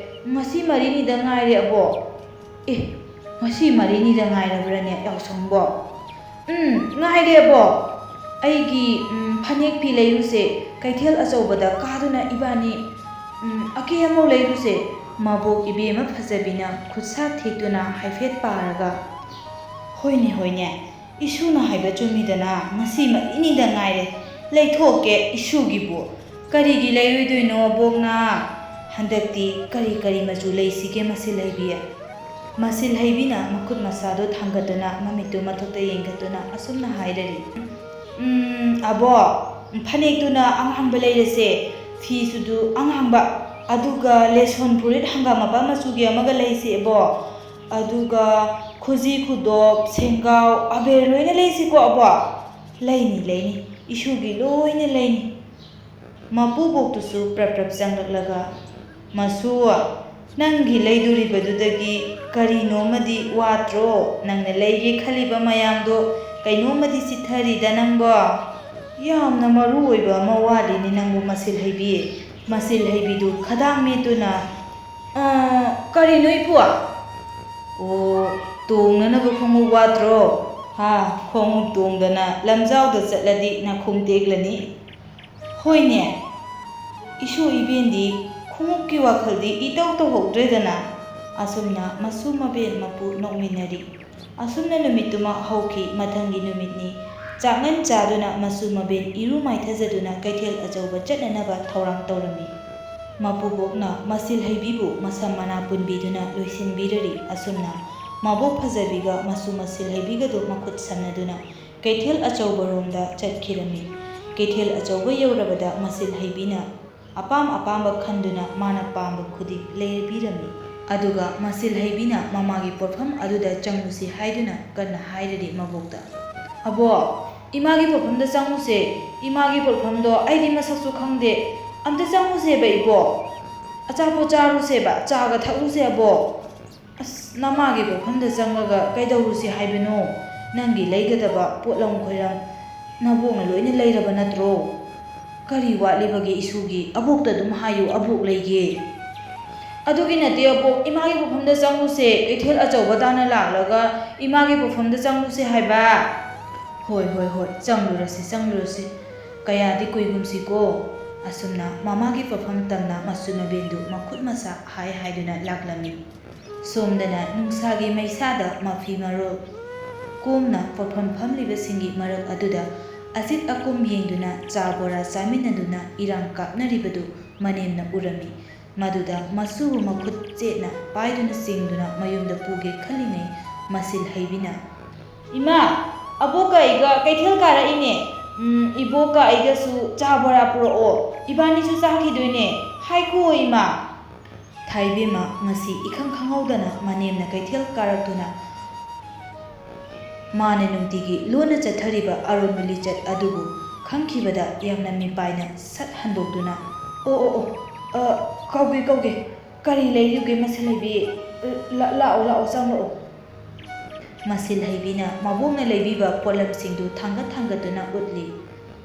ꯉꯁꯤ ꯃꯔꯤꯅꯤꯗ ꯉꯥꯏꯔꯦ, ꯑꯕꯣꯛ꯫" "ꯑꯦ, ꯉꯁꯤ ꯃꯔꯤꯅꯤꯗ ꯉꯥꯏꯔꯕ꯭ꯔꯥꯅꯦ ꯌꯥꯎꯁꯪꯕꯣ?" "ꯎꯝ, ꯉꯥꯏꯔꯦ, ꯑꯕꯣꯛ꯫ ꯑꯩꯒꯤ, ꯎꯝ, ꯐꯅꯦꯛ ꯐꯤ ꯂꯩꯔꯨꯁꯦ꯫ ꯀꯩꯊꯦꯜ ꯑꯆꯧꯕꯗ ꯀꯥꯗꯨꯅ ꯏꯕꯥꯅꯤ, ꯎꯝ, ꯑꯀꯦ ꯑꯃꯧ ꯂꯩꯔꯨꯁꯦ꯫" ꯃꯕꯣꯛ ꯏꯕꯦꯝꯃ ꯐꯖꯕꯤꯅ ꯈꯨꯠꯁꯥ ꯊꯦꯛꯇꯨꯅ ꯍꯥꯏꯐꯦꯠ ꯄꯥꯔꯒ, "ꯍꯣꯏꯅꯦ, ꯍꯣꯏꯅꯦ, ꯏꯁꯨꯅ ꯍꯥꯏꯕ ꯆꯨꯝꯃꯤꯗꯅ, ꯉꯁꯤ ꯃꯔꯤꯅꯤꯗ ꯉꯥꯏꯔꯦ꯫ ꯂꯩꯊꯣꯛꯀꯦ ꯏꯁꯨꯒꯤꯕꯨ꯫ ꯀꯔꯤꯒꯤ ꯂꯩꯔꯣꯏꯗꯣꯏꯅꯣ, ꯑꯕꯣꯛꯅ? ꯍꯟꯗꯛꯇꯤ ꯀꯔꯤ ꯀꯔꯤ ꯃꯆꯨ ꯂꯩꯁꯤꯒꯦ, ꯃꯁꯤꯜ ꯍꯩꯕꯤ?" ꯃꯁꯤꯜ ꯍꯩꯕꯤꯅ ꯃꯈꯨꯠ ꯃꯁꯥꯗꯣ ꯊꯥꯡꯒꯠꯇꯨꯅ ꯃꯃꯤꯠꯇꯨ ꯃꯊꯛꯇ ꯌꯦꯡꯒꯠꯇꯨꯅ ꯑꯁꯨꯝꯅ ꯍꯥꯏꯔꯔꯤ, "ꯎꯝ, ꯑꯕꯣꯛ, ꯐꯅꯦꯛꯇꯨꯅ ꯑꯉꯥꯡꯕ ꯂꯩꯔꯁꯦ, ꯐꯤꯁꯨꯗꯨ ꯑꯉꯥꯡꯕ, ꯑꯗꯨꯒ ꯂꯦꯁꯣꯟ ꯐꯨꯔꯤꯠ ꯍꯪꯒꯥꯝ ꯃꯄꯥꯟ ꯃꯆꯨꯒꯤ ꯑꯃꯒ ꯂꯩꯁꯦ, ꯑꯕꯣꯛ꯫ ꯑꯗꯨꯒ ꯈꯨꯖꯤ, ꯈꯨꯗꯣꯞ, ꯁꯦꯡꯒꯥꯎ, ꯑꯕꯦꯔ ꯂꯣꯏꯅ ꯂꯩꯁꯤꯀꯣ, ꯑꯕꯣꯛ?" "ꯂꯩꯅꯤ, ꯂꯩꯅꯤ, ꯏꯁꯨꯒꯤ ꯂꯣꯏꯅ ꯂꯩꯅꯤ꯫" ꯃꯄꯨꯕꯣꯛꯇꯨꯁꯨ ꯄ꯭ꯔꯞ ꯄ꯭ꯔꯞ ꯆꯪꯂꯛꯂꯒ, "ꯃꯁꯨ, ꯅꯪꯒꯤ ꯂꯩꯗꯣꯔꯤꯕꯗꯨꯗꯒꯤ ꯀꯔꯤꯅꯣꯃꯗꯤ ꯋꯥꯠꯇ꯭ꯔꯣ? ꯅꯪꯅ ꯂꯩꯒꯦ ꯈꯜꯂꯤꯕ ꯃꯌꯥꯝꯗꯣ ꯀꯩꯅꯣꯃꯗꯤ ꯆꯤꯠꯊꯔꯤꯗ ꯅꯪꯕꯣ꯫ ꯌꯥꯝꯅ ꯃꯔꯨ ꯑꯣꯏꯕ ꯑꯃ ꯋꯥꯠꯂꯤꯅꯦ ꯅꯪꯕꯨ, ꯃꯁꯤꯜ ꯍꯩꯕꯤ꯫" ꯃꯁꯤꯜ ꯍꯩꯕꯤꯗꯨ ꯈꯗꯥꯡ ꯃꯦꯠꯇꯨꯅ, "ꯑ, ꯀꯔꯤꯅꯣ ꯏꯄꯨ?" "ꯑꯣ, ꯇꯣꯡꯅꯅꯕ ꯈꯣꯡꯎꯞ ꯋꯥꯠꯇ꯭ꯔꯣ? ꯍꯥ, ꯈꯣꯡꯎꯞ ꯇꯣꯡꯗꯅ ꯂꯝꯖꯥꯎꯗ ꯆꯠꯂꯗꯤ ꯅꯈꯣꯡ ꯇꯦꯛꯂꯅꯤ꯫" "ꯍꯣꯏꯅꯦ, ꯏꯁꯨ ꯏꯕꯦꯟꯗꯤ ꯈꯣꯡꯎꯞꯀꯤ ꯋꯥꯈꯜꯗꯤ ꯏꯇꯧ ꯇꯧꯍꯧꯗ꯭ꯔꯦꯗꯅ꯫" ꯑꯁꯨꯝꯅ ꯃꯁꯨ ꯃꯕꯦꯟ ꯃꯄꯨ ꯅꯣꯛꯃꯤꯟꯅꯔꯤ꯫ ꯑꯁꯨꯝꯅ ꯅꯨꯃꯤꯠꯇꯨꯃ ꯍꯧꯈꯤ꯫ ꯃꯊꯪꯒꯤ ꯅꯨꯃꯤꯠꯅꯤ꯫ ꯆꯥꯛꯉꯟ ꯆꯥꯗꯨꯅ ꯃꯁꯨ ꯃꯕꯦꯟ ꯏꯔꯨ ꯃꯥꯏꯊꯖꯗꯨꯅ ꯀꯩꯊꯦꯜ ꯑꯆꯧꯕ ꯆꯠꯅꯅꯕ ꯊꯧꯔꯥꯡ ꯇꯧꯔꯝꯃꯤ꯫ ꯃꯄꯨꯕꯣꯛꯅ ꯃꯁꯤꯜ ꯍꯩꯕꯤꯕꯨ ꯃꯁꯝ ꯃꯅꯥ ꯄꯨꯟꯕꯤꯗꯨꯅ ꯂꯣꯏꯁꯤꯟꯕꯤꯔꯔꯤ꯫ ꯑꯁꯨꯝꯅ ꯃꯕꯣꯛ ꯐꯖꯕꯤꯒ ꯃꯁꯨ ꯃꯁꯤꯜ ꯍꯩꯕꯤꯒꯗꯨ ꯃꯈꯨꯠ ꯁꯝꯅꯗꯨꯅ ꯀꯩꯊꯦꯜ ꯑꯆꯧꯕꯔꯣꯝꯗ ꯆꯠꯈꯤꯔꯝꯃꯤ꯫ ꯀꯩꯊꯦꯜ ꯑꯆꯧꯕ ꯌꯧꯔꯕꯗ ꯃꯁꯤꯜ ꯍꯩꯕꯤꯅ ꯑꯄꯥꯝ ꯑꯄꯥꯝꯕ ꯈꯟꯗꯨꯅ ꯃꯥꯅ ꯄꯥꯝꯕ ꯈꯨꯗꯤꯡ ꯂꯩꯕꯤꯔꯝꯃꯤ꯫ ꯑꯗꯨꯒ ꯃꯁꯤꯜ ꯍꯩꯕꯤꯅ ꯃꯃꯥꯒꯤ ꯄꯣꯠꯐꯝ ꯑꯗꯨꯗ ꯆꯪꯉꯨꯁꯤ ꯍꯥꯏꯗꯨꯅ ꯀꯟꯅ ꯍꯥꯏꯔꯔꯤ ꯃꯕꯣꯛꯇ꯫ "ꯑꯕꯣꯛ, ꯏꯃꯥꯒꯤ ꯄꯣꯠꯐꯝꯗ ꯆꯪꯉꯨꯁꯦ꯫ ꯏꯃꯥꯒꯤ ꯄꯣꯠꯐꯝꯗꯣ ꯑꯩꯗꯤ ꯃꯁꯛꯁꯨ ꯈꯪꯗꯦ꯫ ꯑꯝꯇ ꯆꯪꯉꯨꯁꯦꯕ ꯏꯕꯣꯛ꯫ ꯑꯆꯥꯄꯣꯠ ꯆꯥꯔꯨꯁꯦꯕ, ꯆꯥꯒ ꯊꯛꯎꯁꯦ ꯑꯕꯣꯛ꯫" "ꯑꯁ, ꯅꯃꯥꯒꯤ ꯄꯣꯠꯐꯝꯗ ꯆꯪꯉꯒ ꯀꯩꯗꯧꯔꯨꯁꯤ ꯍꯥꯏꯕꯅꯣ? ꯅꯪꯒꯤ ꯂꯩꯒꯗꯕ ꯄꯣꯠꯂꯝ ꯈꯣꯏꯔꯝ ꯅꯕꯣꯛꯅ ꯂꯣꯏꯅ ꯂꯩꯔꯕ ꯅꯠꯇ꯭ꯔꯣ? ꯀꯔꯤ ꯋꯥꯠꯂꯤꯕꯒꯦ ꯏꯁꯨꯒꯤ? ꯑꯕꯣꯛꯇ ꯑꯗꯨꯝ ꯍꯥꯏꯌꯨ, ꯑꯕꯣꯛ ꯂꯩꯒꯦ꯫" "ꯑꯗꯨꯒꯤ ꯅꯠꯇꯦ ꯑꯕꯣꯛ, ꯏꯃꯥꯒꯤ ꯄꯣꯠꯐꯝꯗ ꯆꯪꯉꯨꯁꯦ꯫ ꯀꯩꯊꯦꯜ ꯑꯆꯧꯕ ꯇꯥꯅ ꯂꯥꯛꯂꯒ ꯏꯃꯥꯒꯤ ꯄꯣꯠꯐꯝꯗ ꯆꯪꯉꯨꯁꯦ ꯍꯥꯏꯕ꯫" "ꯍꯣꯏ, ꯍꯣꯏ, ꯍꯣꯏ, ꯆꯪꯂꯨꯔꯁꯤ, ꯆꯪꯂꯨꯔꯁꯤ꯫ ꯀꯌꯥꯗꯤ ꯀꯨꯏꯒꯨꯝꯁꯤꯀꯣ꯫" ꯑꯁꯨꯝꯅ ꯃꯃꯥꯒꯤ ꯄꯣꯠꯐꯝ ꯇꯝꯅ ꯃꯁꯨ ꯃꯕꯦꯟꯗꯨ ꯃꯈꯨꯠ ꯃꯁꯥ ꯍꯥꯏ ꯍꯥꯏꯗꯨꯅ ꯂꯥꯛꯂꯝꯃꯤ꯫ ꯁꯣꯝꯗꯅ ꯅꯨꯡꯁꯥꯒꯤ ꯃꯩꯁꯥꯗ ꯃꯐꯤ ꯃꯔꯣꯜ ꯀꯣꯝꯅ ꯄꯣꯠꯐꯝ ꯐꯝꯂꯤꯕꯁꯤꯡꯒꯤ ꯃꯔꯛ ꯑꯗꯨꯗ ꯑꯆꯤꯠ ꯑꯀꯣꯝ ꯌꯦꯡꯗꯨꯅ ꯆꯥ ꯕꯣꯔꯥ ꯆꯥꯃꯤꯟꯅꯗꯨꯅ ꯏꯔꯥꯡ ꯀꯥꯞꯅꯔꯤꯕꯗꯨ ꯃꯅꯦꯝꯅ ꯎꯔꯝꯃꯤ꯫ ꯃꯗꯨꯗ ꯃꯁꯨꯕꯨ ꯃꯈꯨꯠ ꯆꯦꯠꯅ ꯄꯥꯏꯗꯨꯅ ꯆꯤꯡꯗꯨꯅ ꯃꯌꯨꯝꯗ ꯄꯨꯒꯦ ꯈꯜꯂꯤꯉꯩ ꯃꯁꯤꯜ ꯍꯩꯕꯤꯅ, "ꯏꯃꯥ, ꯑꯕꯣꯛꯀ ꯑꯩꯒ ꯀꯩꯊꯦꯜ ꯀꯥꯔꯛꯏꯅꯦ꯫ ꯎꯝ, ꯏꯕꯣꯛꯀ ꯑꯩꯒꯁꯨ ꯆꯥ ꯕꯣꯔꯥ ꯄꯨꯔꯛꯑꯣ꯫ ꯏꯕꯥꯅꯤꯁꯨ ꯆꯥꯈꯤꯗꯣꯏꯅꯦ꯫ ꯍꯥꯏꯈꯨꯑꯣ ꯏꯃꯥ꯫" ꯊꯥꯏꯕꯦꯝꯃ ꯉꯁꯤ ꯏꯈꯪ ꯈꯪꯍꯧꯗꯅ ꯃꯅꯦꯝꯅ ꯀꯩꯊꯦꯜ ꯀꯥꯔꯛꯇꯨꯅ ꯃꯥꯅ ꯅꯨꯡꯇꯤꯒꯤ ꯂꯣꯟꯅ ꯆꯠꯊꯔꯤꯕ ꯑꯔꯣꯟꯕ ꯂꯤꯆꯠ ꯑꯗꯨꯕꯨ ꯈꯪꯈꯤꯕꯗ ꯌꯥꯝꯅ ꯃꯤꯄꯥꯏꯅ ꯁꯠ ꯍꯟꯗꯣꯛꯇꯨꯅ, "ꯑꯣ, ꯑꯣ, ꯑꯣ, ꯑ, ꯀꯧꯒꯦ, ꯀꯧꯒꯦ꯫ ꯀꯔꯤ ꯂꯩꯔꯤꯒꯦ ꯃꯁꯤꯜ ꯍꯩꯕꯤ? ꯂ-, ꯂꯥꯛꯑꯣ, ꯂꯥꯛꯑꯣ, ꯆꯪꯂꯛꯑꯣ꯫" ꯃꯁꯤꯜ ꯍꯩꯕꯤꯅ ꯃꯕꯣꯛꯅ ꯂꯩꯕꯤꯕ ꯄꯣꯠꯂꯝꯁꯤꯡꯗꯨ ꯊꯥꯡꯒꯠ ꯊꯥꯡꯒꯠꯇꯨꯅ ꯎꯠꯂꯤ꯫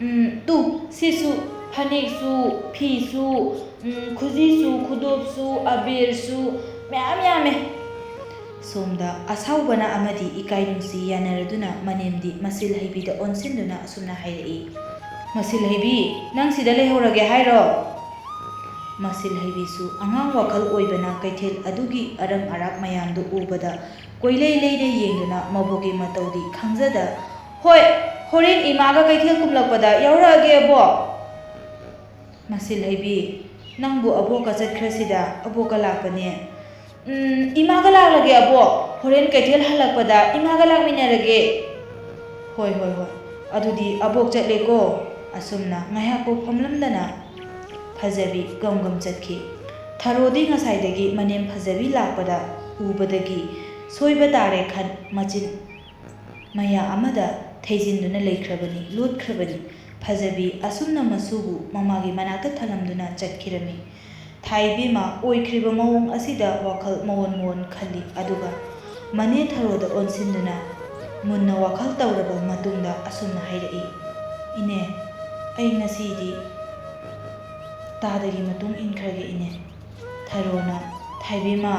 "ꯎꯝ, ꯇꯨ, ꯁꯤꯁꯨ ꯐꯅꯦꯛꯁꯨ, ꯐꯤꯁꯨ, ꯎꯝ, ꯈꯨꯖꯤꯁꯨ, ꯈꯨꯗꯣꯞꯁꯨ, ꯑꯕꯤꯔꯁꯨ, ꯃꯌꯥꯝ ꯌꯥꯝꯃꯦ꯫" ꯁꯣꯝꯗ ꯑꯁꯥꯎꯕꯅ ꯑꯃꯗꯤ ꯏꯀꯥꯏ ꯅꯨꯡꯁꯤ ꯌꯥꯅꯔꯗꯨꯅ ꯃꯅꯦꯝꯗꯤ ꯃꯁꯤꯜ ꯍꯩꯕꯤꯗ ꯑꯣꯟꯁꯤꯟꯗꯨꯅ ꯑꯁꯨꯝꯅ ꯍꯥꯏꯔꯛꯏ, "ꯃꯁꯤꯜ ꯍꯩꯕꯤ, ꯅꯪ ꯁꯤꯗ ꯂꯩꯍꯧꯔꯒꯦ ꯍꯥꯏꯔꯣ?" ꯃꯁꯤꯜ ꯍꯩꯕꯤꯁꯨ ꯑꯉꯥꯡ ꯋꯥꯈꯜ ꯑꯣꯏꯕꯅ ꯀꯩꯊꯦꯜ ꯑꯗꯨꯒꯤ ꯑꯔꯪ ꯑꯔꯥꯛ ꯃꯌꯥꯝꯗꯨ ꯎꯕꯗ ꯀꯣꯏꯂꯩ ꯂꯩꯅ ꯌꯦꯡꯗꯨꯅ ꯃꯕꯣꯛꯀꯤ ꯃꯇꯧꯗꯤ ꯈꯪꯖꯗ, "ꯍꯣꯏ, ꯍꯣꯔꯦꯟ ꯏꯃꯥꯒ ꯀꯩꯊꯦꯜ ꯀꯨꯝꯂꯛꯄꯗ ꯌꯥꯎꯔꯛꯑꯒꯦ ꯑꯕꯣꯛ꯫" "ꯃꯁꯤꯜ ꯍꯩꯕꯤ, ꯅꯪꯕꯨ ꯑꯕꯣꯛꯀ ꯆꯠꯈ꯭ꯔꯁꯤꯗ, ꯑꯕꯣꯛꯀ ꯂꯥꯛꯄꯅꯦ꯫" "ꯎꯝ, ꯏꯃꯥꯒ ꯂꯥꯛꯂꯒꯦ ꯑꯕꯣꯛ꯫ ꯍꯣꯔꯦꯟ ꯀꯩꯊꯦꯜ ꯍꯜꯂꯛꯄꯗ ꯏꯃꯥꯒ ꯂꯥꯛꯃꯤꯟꯅꯔꯒꯦ꯫" "ꯍꯣꯏ, ꯍꯣꯏ, ꯍꯣꯏ꯫ ꯑꯗꯨꯗꯤ ꯑꯕꯣꯛ ꯆꯠꯂꯦꯀꯣ꯫" ꯑꯁꯨꯝꯅ ꯉꯥꯏꯍꯥꯛꯄꯨ ꯐꯝꯂꯝꯗꯅ ꯐꯖꯕꯤ ꯒꯝ ꯒꯝ ꯆꯠꯈꯤ꯫ ꯊꯔꯣꯗꯤ ꯉꯁꯥꯏꯗꯒꯤ ꯃꯅꯦꯝ ꯐꯖꯕꯤ ꯂꯥꯛꯄꯗ ꯎꯕꯗꯒꯤ ꯁꯣꯏꯕ ꯇꯥꯔꯦ ꯈꯟ ꯃꯆꯤꯟ ꯃꯌꯥ ꯑꯃꯗ ꯊꯩꯖꯤꯟꯗꯨꯅ ꯂꯩꯈ꯭ꯔꯕꯅꯤ, ꯂꯣꯠꯈ꯭ꯔꯕꯅꯤ꯫ ꯐꯖꯕꯤ ꯑꯁꯨꯝꯅ ꯃꯁꯨꯕꯨ ꯃꯃꯥꯒꯤ ꯃꯅꯥꯛꯇ ꯊꯅꯝꯗꯨꯅ ꯆꯠꯈꯤꯔꯝꯃꯤ꯫ ꯊꯥꯏꯕꯦꯝꯃ ꯑꯣꯏꯈ꯭ꯔꯤꯕ ꯃꯑꯣꯡ ꯑꯁꯤꯗ ꯋꯥꯈꯜ ꯃꯑꯣꯟ ꯃꯑꯣꯟ ꯈꯜꯂꯤ꯫ ꯑꯗꯨꯒ ꯃꯅꯦ ꯊꯔꯣꯗ ꯑꯣꯟꯁꯤꯟꯗꯨꯅ ꯃꯨꯟꯅ ꯋꯥꯈꯜ ꯇꯧꯔꯕ ꯃꯇꯨꯡꯗ ꯑꯁꯨꯝꯅ ꯍꯥꯏꯔꯛꯏ, "ꯏꯅꯦ, ꯑꯩ ꯉꯁꯤꯗꯤ ꯇꯥꯗꯒꯤ ꯃꯇꯨꯡ ꯏꯟꯈ꯭ꯔꯒꯦ ꯏꯅꯦ꯫" ꯊꯔꯣꯅ, "ꯊꯥꯏꯕꯦꯝꯃ,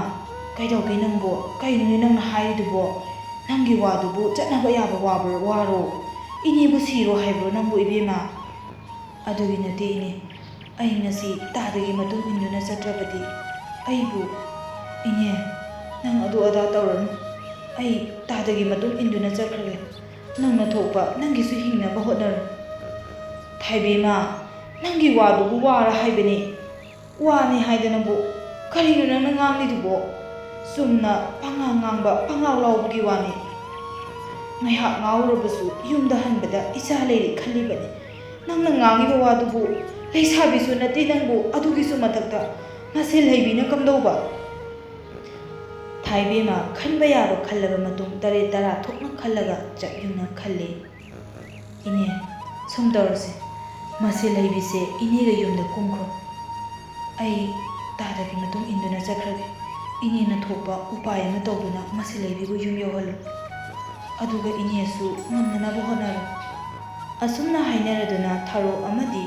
ꯀꯩꯗꯧꯒꯦ ꯅꯪꯕꯣ? ꯀꯩꯅꯣꯅꯦ ꯅꯪꯅ ꯍꯥꯏꯔꯤꯗꯨꯕꯣ? ꯅꯪꯒꯤ ꯋꯥꯗꯨꯕꯨ ꯆꯠꯅꯕ ꯌꯥꯕ ꯋꯥꯕ꯭ꯔꯣ, ꯋꯥꯔꯣ? ꯏꯅꯦꯕꯨ ꯁꯤꯔꯣ ꯍꯥꯏꯕ꯭ꯔꯣ ꯅꯪꯕꯨ ꯏꯕꯦꯝꯃ?" "ꯑꯗꯨꯒꯤ ꯅꯠꯇꯦ ꯏꯅꯦ, ꯑꯩ ꯉꯁꯤ ꯇꯥꯗꯒꯤ ꯃꯇꯨꯡ ꯏꯟꯗꯨꯅ ꯆꯠꯇ꯭ꯔꯕꯗꯤ ꯑꯩꯕꯨ, ꯏꯅꯦ, ꯅꯪ ꯑꯗꯨ ꯑꯗꯥ ꯇꯧꯔꯅꯨ꯫ ꯑꯩ ꯇꯥꯗꯒꯤ ꯃꯇꯨꯡ ꯏꯟꯗꯨꯅ ꯆꯠꯈ꯭ꯔꯒꯦ꯫ ꯅꯪꯅ ꯊꯣꯛꯄ ꯅꯪꯒꯤꯁꯨ ꯍꯤꯡꯅꯕ ꯍꯣꯠꯅꯔꯣ꯫" "ꯊꯥꯏꯕꯦꯝꯃ, ꯅꯪꯒꯤ ꯋꯥꯗꯨꯕꯨ ꯋꯥꯔ ꯍꯥꯏꯕꯅꯤ꯫ ꯋꯥꯅꯤ ꯍꯥꯏꯗꯅꯕꯨ ꯀꯔꯤꯅꯣ ꯅꯪꯅ ꯉꯥꯡꯂꯤꯗꯨꯕꯣ? ꯆꯨꯝꯅ ꯄꯉꯥꯡ ꯉꯥꯡꯕ, ꯄꯉꯥꯎ ꯂꯥꯎꯕꯒꯤ ꯋꯥꯅꯤ꯫ ꯉꯥꯏꯍꯥꯛ ꯉꯥꯎꯔꯕꯁꯨ ꯌꯨꯝꯗ ꯍꯟꯕꯗ ꯏꯆꯥ ꯂꯩꯔꯦ ꯈꯜꯂꯤꯕꯅꯤ꯫ ꯅꯪꯅ ꯉꯥꯡꯉꯤꯕ ꯋꯥꯗꯨꯕꯨ ꯂꯩꯁꯥꯕꯤꯁꯨ ꯅꯠꯇꯦ ꯅꯪꯕꯨ, ꯑꯗꯨꯒꯤꯁꯨ ꯃꯊꯛꯇ ꯃꯁꯦꯜ ꯍꯩꯕꯤꯅ ꯀꯝꯗꯧꯕ?" ꯊꯥꯏꯕꯦꯝꯃ ꯈꯟꯕ ꯌꯥꯕ ꯈꯜꯂꯕ ꯃꯇꯨꯡ ꯇꯔꯦꯠ ꯇꯔꯥ ꯊꯣꯛꯅ ꯈꯜꯂꯒ ꯆꯞ ꯌꯨꯡꯅ ꯈꯜꯂꯤ꯫ "ꯏꯅꯦ, ꯁꯨꯝ ꯇꯧꯔꯁꯦ, ꯃꯁꯦꯜ ꯍꯩꯕꯤꯁꯦ ꯏꯅꯦꯒ ꯌꯨꯝꯗ ꯀꯨꯝꯈ꯭ꯔꯣ꯫ ꯑꯩ ꯇꯥꯗꯒꯤ ꯃꯇꯨꯡ ꯏꯟꯗꯨꯅ ꯆꯠꯈ꯭ꯔꯒꯦ꯫ ꯏꯅꯦꯅ ꯊꯣꯛꯄ ꯎꯄꯥꯏ ꯑꯃ ꯇꯧꯗꯨꯅ ꯃꯁꯦꯜ ꯍꯩꯕꯤꯕꯨ ꯌꯨꯝ ꯌꯧꯍꯜꯂꯨ꯫ ꯑꯗꯨꯒ ꯏꯅꯦꯁꯨ ꯉꯝꯅꯅꯕ ꯍꯣꯠꯅꯔꯣ꯫" ꯑꯁꯨꯝꯅ ꯍꯥꯏꯅꯔꯗꯨꯅ ꯊꯔꯣ ꯑꯃꯗꯤ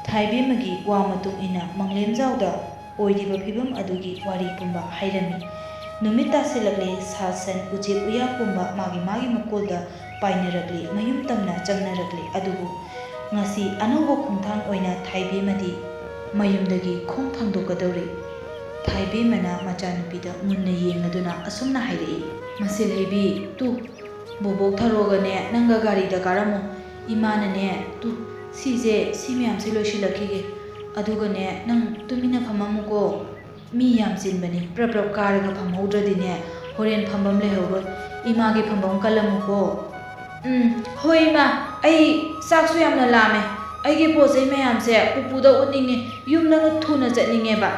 ꯊꯥꯏꯕꯦꯝꯃꯒꯤ ꯋꯥ ꯃꯇꯨꯡ ꯏꯟꯅ ꯃꯪꯂꯦꯝꯖꯥꯎꯗ ꯑꯣꯏꯔꯤꯕ ꯐꯤꯕꯝ ꯑꯗꯨꯒꯤ ꯋꯥꯔꯤ ꯄꯨꯝꯕ ꯍꯥꯏꯔꯝꯃꯤ꯫ ꯅꯨꯃꯤꯠ ꯇꯥꯁꯤꯜꯂꯛꯂꯦ, ꯁꯥ ꯁꯟ, ꯎꯆꯦꯛ ꯎꯌꯥ ꯄꯨꯝꯕ ꯃꯥꯒꯤ ꯃꯥꯒꯤ ꯃꯀꯣꯜꯗ ꯄꯥꯏꯅꯔꯛꯂꯤ, ꯃꯌꯨꯝ ꯇꯝꯅ ꯆꯪꯅꯔꯛꯂꯤ꯫ ꯑꯗꯨꯕꯨ ꯉꯁꯤ ꯑꯅꯧꯕ ꯈꯣꯡꯊꯥꯡ ꯑꯣꯏꯅ ꯊꯥꯏꯕꯦꯝꯃꯗꯤ ꯃꯌꯨꯝꯗꯒꯤ ꯈꯣꯡ ꯊꯥꯡꯗꯣꯛꯀꯗꯧꯔꯤ꯫ ꯊꯥꯏꯕꯦꯝꯃꯅ ꯃꯆꯥꯅꯨꯄꯤꯗ ꯃꯨꯟꯅ ꯌꯦꯡꯂꯗꯨꯅ ꯑꯁꯨꯝꯅ ꯍꯥꯏꯔꯛꯏ, "ꯃꯁꯦꯜ ꯍꯩꯕꯤ, ꯇꯨ, ꯕꯣꯕꯣꯛ ꯊꯔꯣꯒꯅꯦ ꯅꯪꯒ ꯒꯥꯔꯤꯗ ꯀꯥꯔꯝꯃꯣ꯫ ꯏꯃꯥꯅꯅꯦ, ꯇꯨ, ꯁꯤꯁꯦ, ꯁꯤ ꯃꯌꯥꯝꯁꯦ ꯂꯣꯏꯁꯤꯜꯂꯛꯈꯤꯒꯦ꯫ ꯑꯗꯨꯒꯅꯦ ꯅꯪ ꯇꯨꯃꯤꯟꯅ ꯐꯝꯃꯝꯃꯨꯀꯣ꯫ ꯃꯤ ꯌꯥꯝ ꯆꯤꯟꯕꯅꯤ, ꯄ꯭ꯔꯞ ꯄ꯭ꯔꯞ ꯀꯥꯔꯒ ꯐꯝꯍꯧꯗ꯭ꯔꯗꯤꯅꯦ ꯍꯣꯔꯦꯟ ꯐꯝꯐꯝ ꯂꯩꯍꯧꯔꯣꯏ꯫ ꯏꯃꯥꯒꯤ ꯐꯝꯐꯝ ꯀꯜꯂꯝꯃꯨꯀꯣ꯫" "ꯎꯝ, ꯍꯣꯏ ꯏꯃꯥ꯫ "ꯑꯩ ꯆꯥꯛꯁꯨ ꯌꯥꯝꯅ ꯂꯥꯝꯃꯦ꯫ ꯑꯩꯒꯤ ꯄꯣꯠ ꯆꯩ ꯃꯌꯥꯝꯁꯦ ꯄꯨꯄꯨꯗ ꯎꯠꯅꯤꯡꯉꯦ꯫ ꯌꯨꯝꯗ ꯊꯨꯅ ꯆꯠꯅꯤꯡꯉꯦꯕ꯫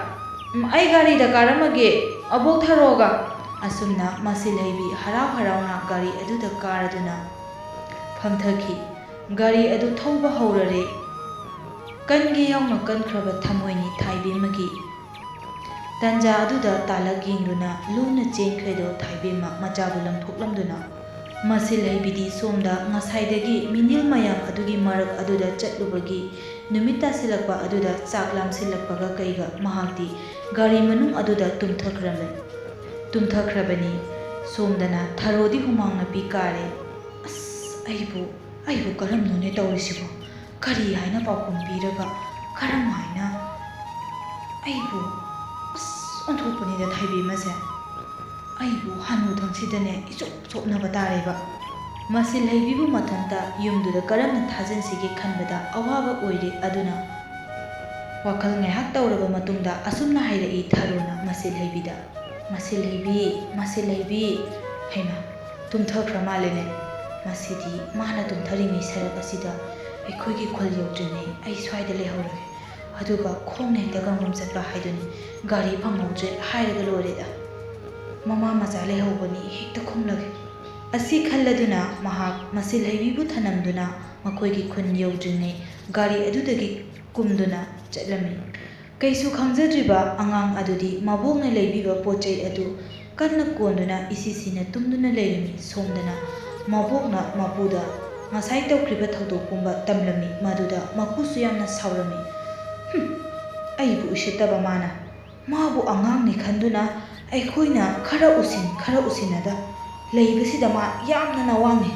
ꯎꯝ, ꯑꯩ ꯒꯥꯔꯤꯗ ꯀꯥꯔꯝꯃꯒꯦ, ꯑꯕꯣꯛ ꯊꯔꯣꯒ꯫" ꯑꯁꯨꯝꯅ ꯃꯁꯤꯜ ꯍꯩꯕꯤ ꯍꯔꯥꯎ ꯍꯔꯥꯎꯅ ꯒꯥꯔꯤ ꯑꯗꯨꯗ ꯀꯥꯔꯗꯨꯅ ꯐꯝꯊꯈꯤ꯫ ꯒꯥꯔꯤ ꯑꯗꯨ ꯊꯧꯕ ꯍꯧꯔꯔꯦ꯫ ꯀꯟꯒꯦ ꯌꯥꯎꯅ ꯀꯟꯈ꯭ꯔꯕ ꯊꯃꯣꯏꯅꯤ ꯊꯥꯏꯕꯦꯝꯃꯒꯤ꯫ ꯇꯟꯖꯥ ꯑꯗꯨꯗ ꯇꯥꯂꯛ ꯌꯦꯡꯗꯨꯅ ꯂꯨꯅ ꯆꯦꯟꯈ꯭ꯔꯦꯗꯣ ꯊꯥꯏꯕꯦꯝꯃ ꯃꯆꯥꯕꯨ ꯂꯪꯊꯣꯛꯂꯝꯗꯨꯅ꯫ ꯃꯁꯤꯜ ꯍꯩꯕꯤꯗꯤ ꯁꯣꯝꯗ ꯉꯁꯥꯏꯗꯒꯤ ꯃꯤꯅꯤꯜ ꯃꯌꯥꯝ ꯑꯗꯨꯒꯤ ꯃꯔꯛ ꯑꯗꯨꯗ ꯆꯠꯂꯨꯕꯒꯤ ꯅꯨꯃꯤꯠ ꯇꯥꯁꯤꯜꯂꯛꯄ ꯑꯗꯨꯗ ꯆꯥꯛ ꯂꯥꯝꯁꯤꯜꯂꯛꯄꯒ ꯀꯩꯒ ꯃꯍꯥꯛꯇꯤ ꯒꯥꯔꯤ ꯃꯅꯨꯡ ꯑꯗꯨꯗ ꯇꯨꯝꯊꯈ꯭ꯔꯝꯃꯦ-, ꯇꯨꯝꯊꯈ꯭ꯔꯕꯅꯤ꯫ ꯁꯣꯝꯗꯅ ꯊꯔꯣꯗꯤ ꯍꯨꯃꯥꯡ ꯅꯞꯄꯤ ꯀꯥꯔꯦ꯫ "ꯑꯁ, ꯑꯩꯕꯨ, ꯑꯩꯕꯨ ꯀꯔꯝꯅꯣꯅꯦ ꯇꯧꯔꯤꯁꯤꯕꯣ? ꯀꯔꯤ ꯍꯥꯏꯅ ꯄꯥꯎꯈꯨꯝ ꯄꯤꯔꯒ, ꯀꯔꯝ ꯍꯥꯏꯅ? ꯑꯩꯕꯨ, ꯑꯁ, ꯑꯣꯟꯊꯣꯛꯄꯅꯤꯗ ꯊꯥꯏꯕꯦꯝꯃꯁꯦ꯫ ꯑꯩꯕꯨ ꯍꯅꯨꯊꯪꯁꯤꯗꯅꯦ ꯏꯆꯣꯞ ꯆꯣꯞꯅꯕ ꯇꯥꯔꯦꯕ꯫" ꯃꯁꯤꯜ ꯍꯩꯕꯤꯕꯨ ꯃꯊꯟꯇ ꯌꯨꯝꯗꯨꯗ ꯀꯔꯝꯅ ꯊꯥꯖꯤꯟꯁꯤꯒꯦ ꯈꯟꯕꯗ ꯑꯋꯥꯕ ꯑꯣꯏꯔꯦ꯫ ꯑꯗꯨꯅ ꯋꯥꯈꯜ ꯉꯥꯏꯍꯥꯛ ꯇꯧꯔꯕ ꯃꯇꯨꯡꯗ ꯑꯁꯨꯝꯅ ꯍꯥꯏꯔꯛꯏ ꯊꯔꯣꯅ ꯃꯁꯤꯜ ꯍꯩꯕꯤꯗ, "ꯃꯁꯤꯜ ꯍꯩꯕꯤ, ꯃꯁꯤꯜ ꯍꯩꯕꯤ꯫" ꯍꯩꯃꯥ, ꯇꯨꯝꯊꯈ꯭ꯔ ꯃꯥꯜꯂꯦꯅꯦ꯫ ꯃꯁꯤꯗꯤ ꯃꯥꯅ ꯇꯨꯝꯊꯔꯤꯉꯩ ꯁꯔꯨꯛ ꯑꯁꯤꯗ ꯑꯩꯈꯣꯏꯒꯤ ꯈꯨꯜ ꯌꯧꯗ꯭ꯔꯤꯉꯩ ꯑꯩ ꯁ꯭ꯋꯥꯏꯗ ꯂꯩꯍꯧꯔꯒꯦ꯫ ꯑꯗꯨꯒ ꯈꯣꯡꯅ ꯍꯦꯛꯇ ꯒꯝꯒꯝ ꯆꯠꯄ ꯍꯥꯏꯗꯨꯅꯤ꯫ ꯒꯥꯔꯤ ꯐꯪꯍꯧꯗ꯭ꯔꯦ ꯍꯥꯏꯔꯒ ꯂꯣꯏꯔꯦꯗ꯫ ꯃꯃꯥ ꯃꯆꯥ ꯂꯩꯍꯧꯕꯅꯤ, ꯍꯦꯛꯇ ꯈꯨꯝꯂꯒꯦ꯫ ꯑꯁꯤ ꯈꯜꯂꯗꯨꯅ ꯃꯍꯥꯛ ꯃꯁꯤꯜ ꯍꯩꯕꯤꯕꯨ ꯊꯅꯝꯗꯨꯅ ꯃꯈꯣꯏꯒꯤ ꯈꯨꯟ ꯌꯧꯗ꯭ꯔꯤꯉꯩ ꯒꯥꯔꯤ ꯑꯗꯨꯗꯒꯤ ꯀꯨꯝꯗꯨꯅ ꯆꯠꯂꯝꯃꯤ꯫ ꯀꯩꯁꯨ ꯈꯪꯖꯗ꯭ꯔꯤꯕ ꯑꯉꯥꯡ ꯑꯗꯨꯗꯤ ꯃꯕꯣꯛꯅ ꯂꯩꯕꯤꯕ ꯄꯣꯠ ꯆꯩ ꯑꯗꯨ ꯀꯟꯅ ꯀꯣꯟꯗꯨꯅ ꯏꯁꯤ ꯁꯤꯅ ꯇꯨꯝꯗꯨꯅ ꯂꯩꯔꯝꯃꯤ꯫ ꯁꯣꯝꯗꯅ ꯃꯕꯣꯛꯅ ꯃꯄꯨꯗ ꯉꯁꯥꯏ ꯇꯧꯈ꯭ꯔꯤꯕ ꯊꯧꯗꯣꯛ ꯄꯨꯝꯕ ꯇꯝꯂꯝꯃꯤ꯫ ꯃꯗꯨꯗ ꯃꯄꯨꯁꯨ ꯌꯥꯝꯅ ꯁꯥꯎꯔꯝꯃꯤ꯫ "ꯍꯨꯝ, ꯑꯩꯕꯨ ꯎꯁꯤꯠꯇꯕ ꯃꯥꯅ꯫ ꯃꯥꯕꯨ ꯑꯉꯥꯡꯅꯤ ꯈꯟꯗꯨꯅ ꯑꯩꯈꯣꯏꯅ ꯈꯔ ꯎꯁꯤꯟ ꯈꯔ ꯎꯁꯤꯟꯅꯗ ꯂꯩꯕꯁꯤꯗ ꯃꯥ ꯌꯥꯝꯅ ꯅꯋꯥꯡꯉꯤ꯫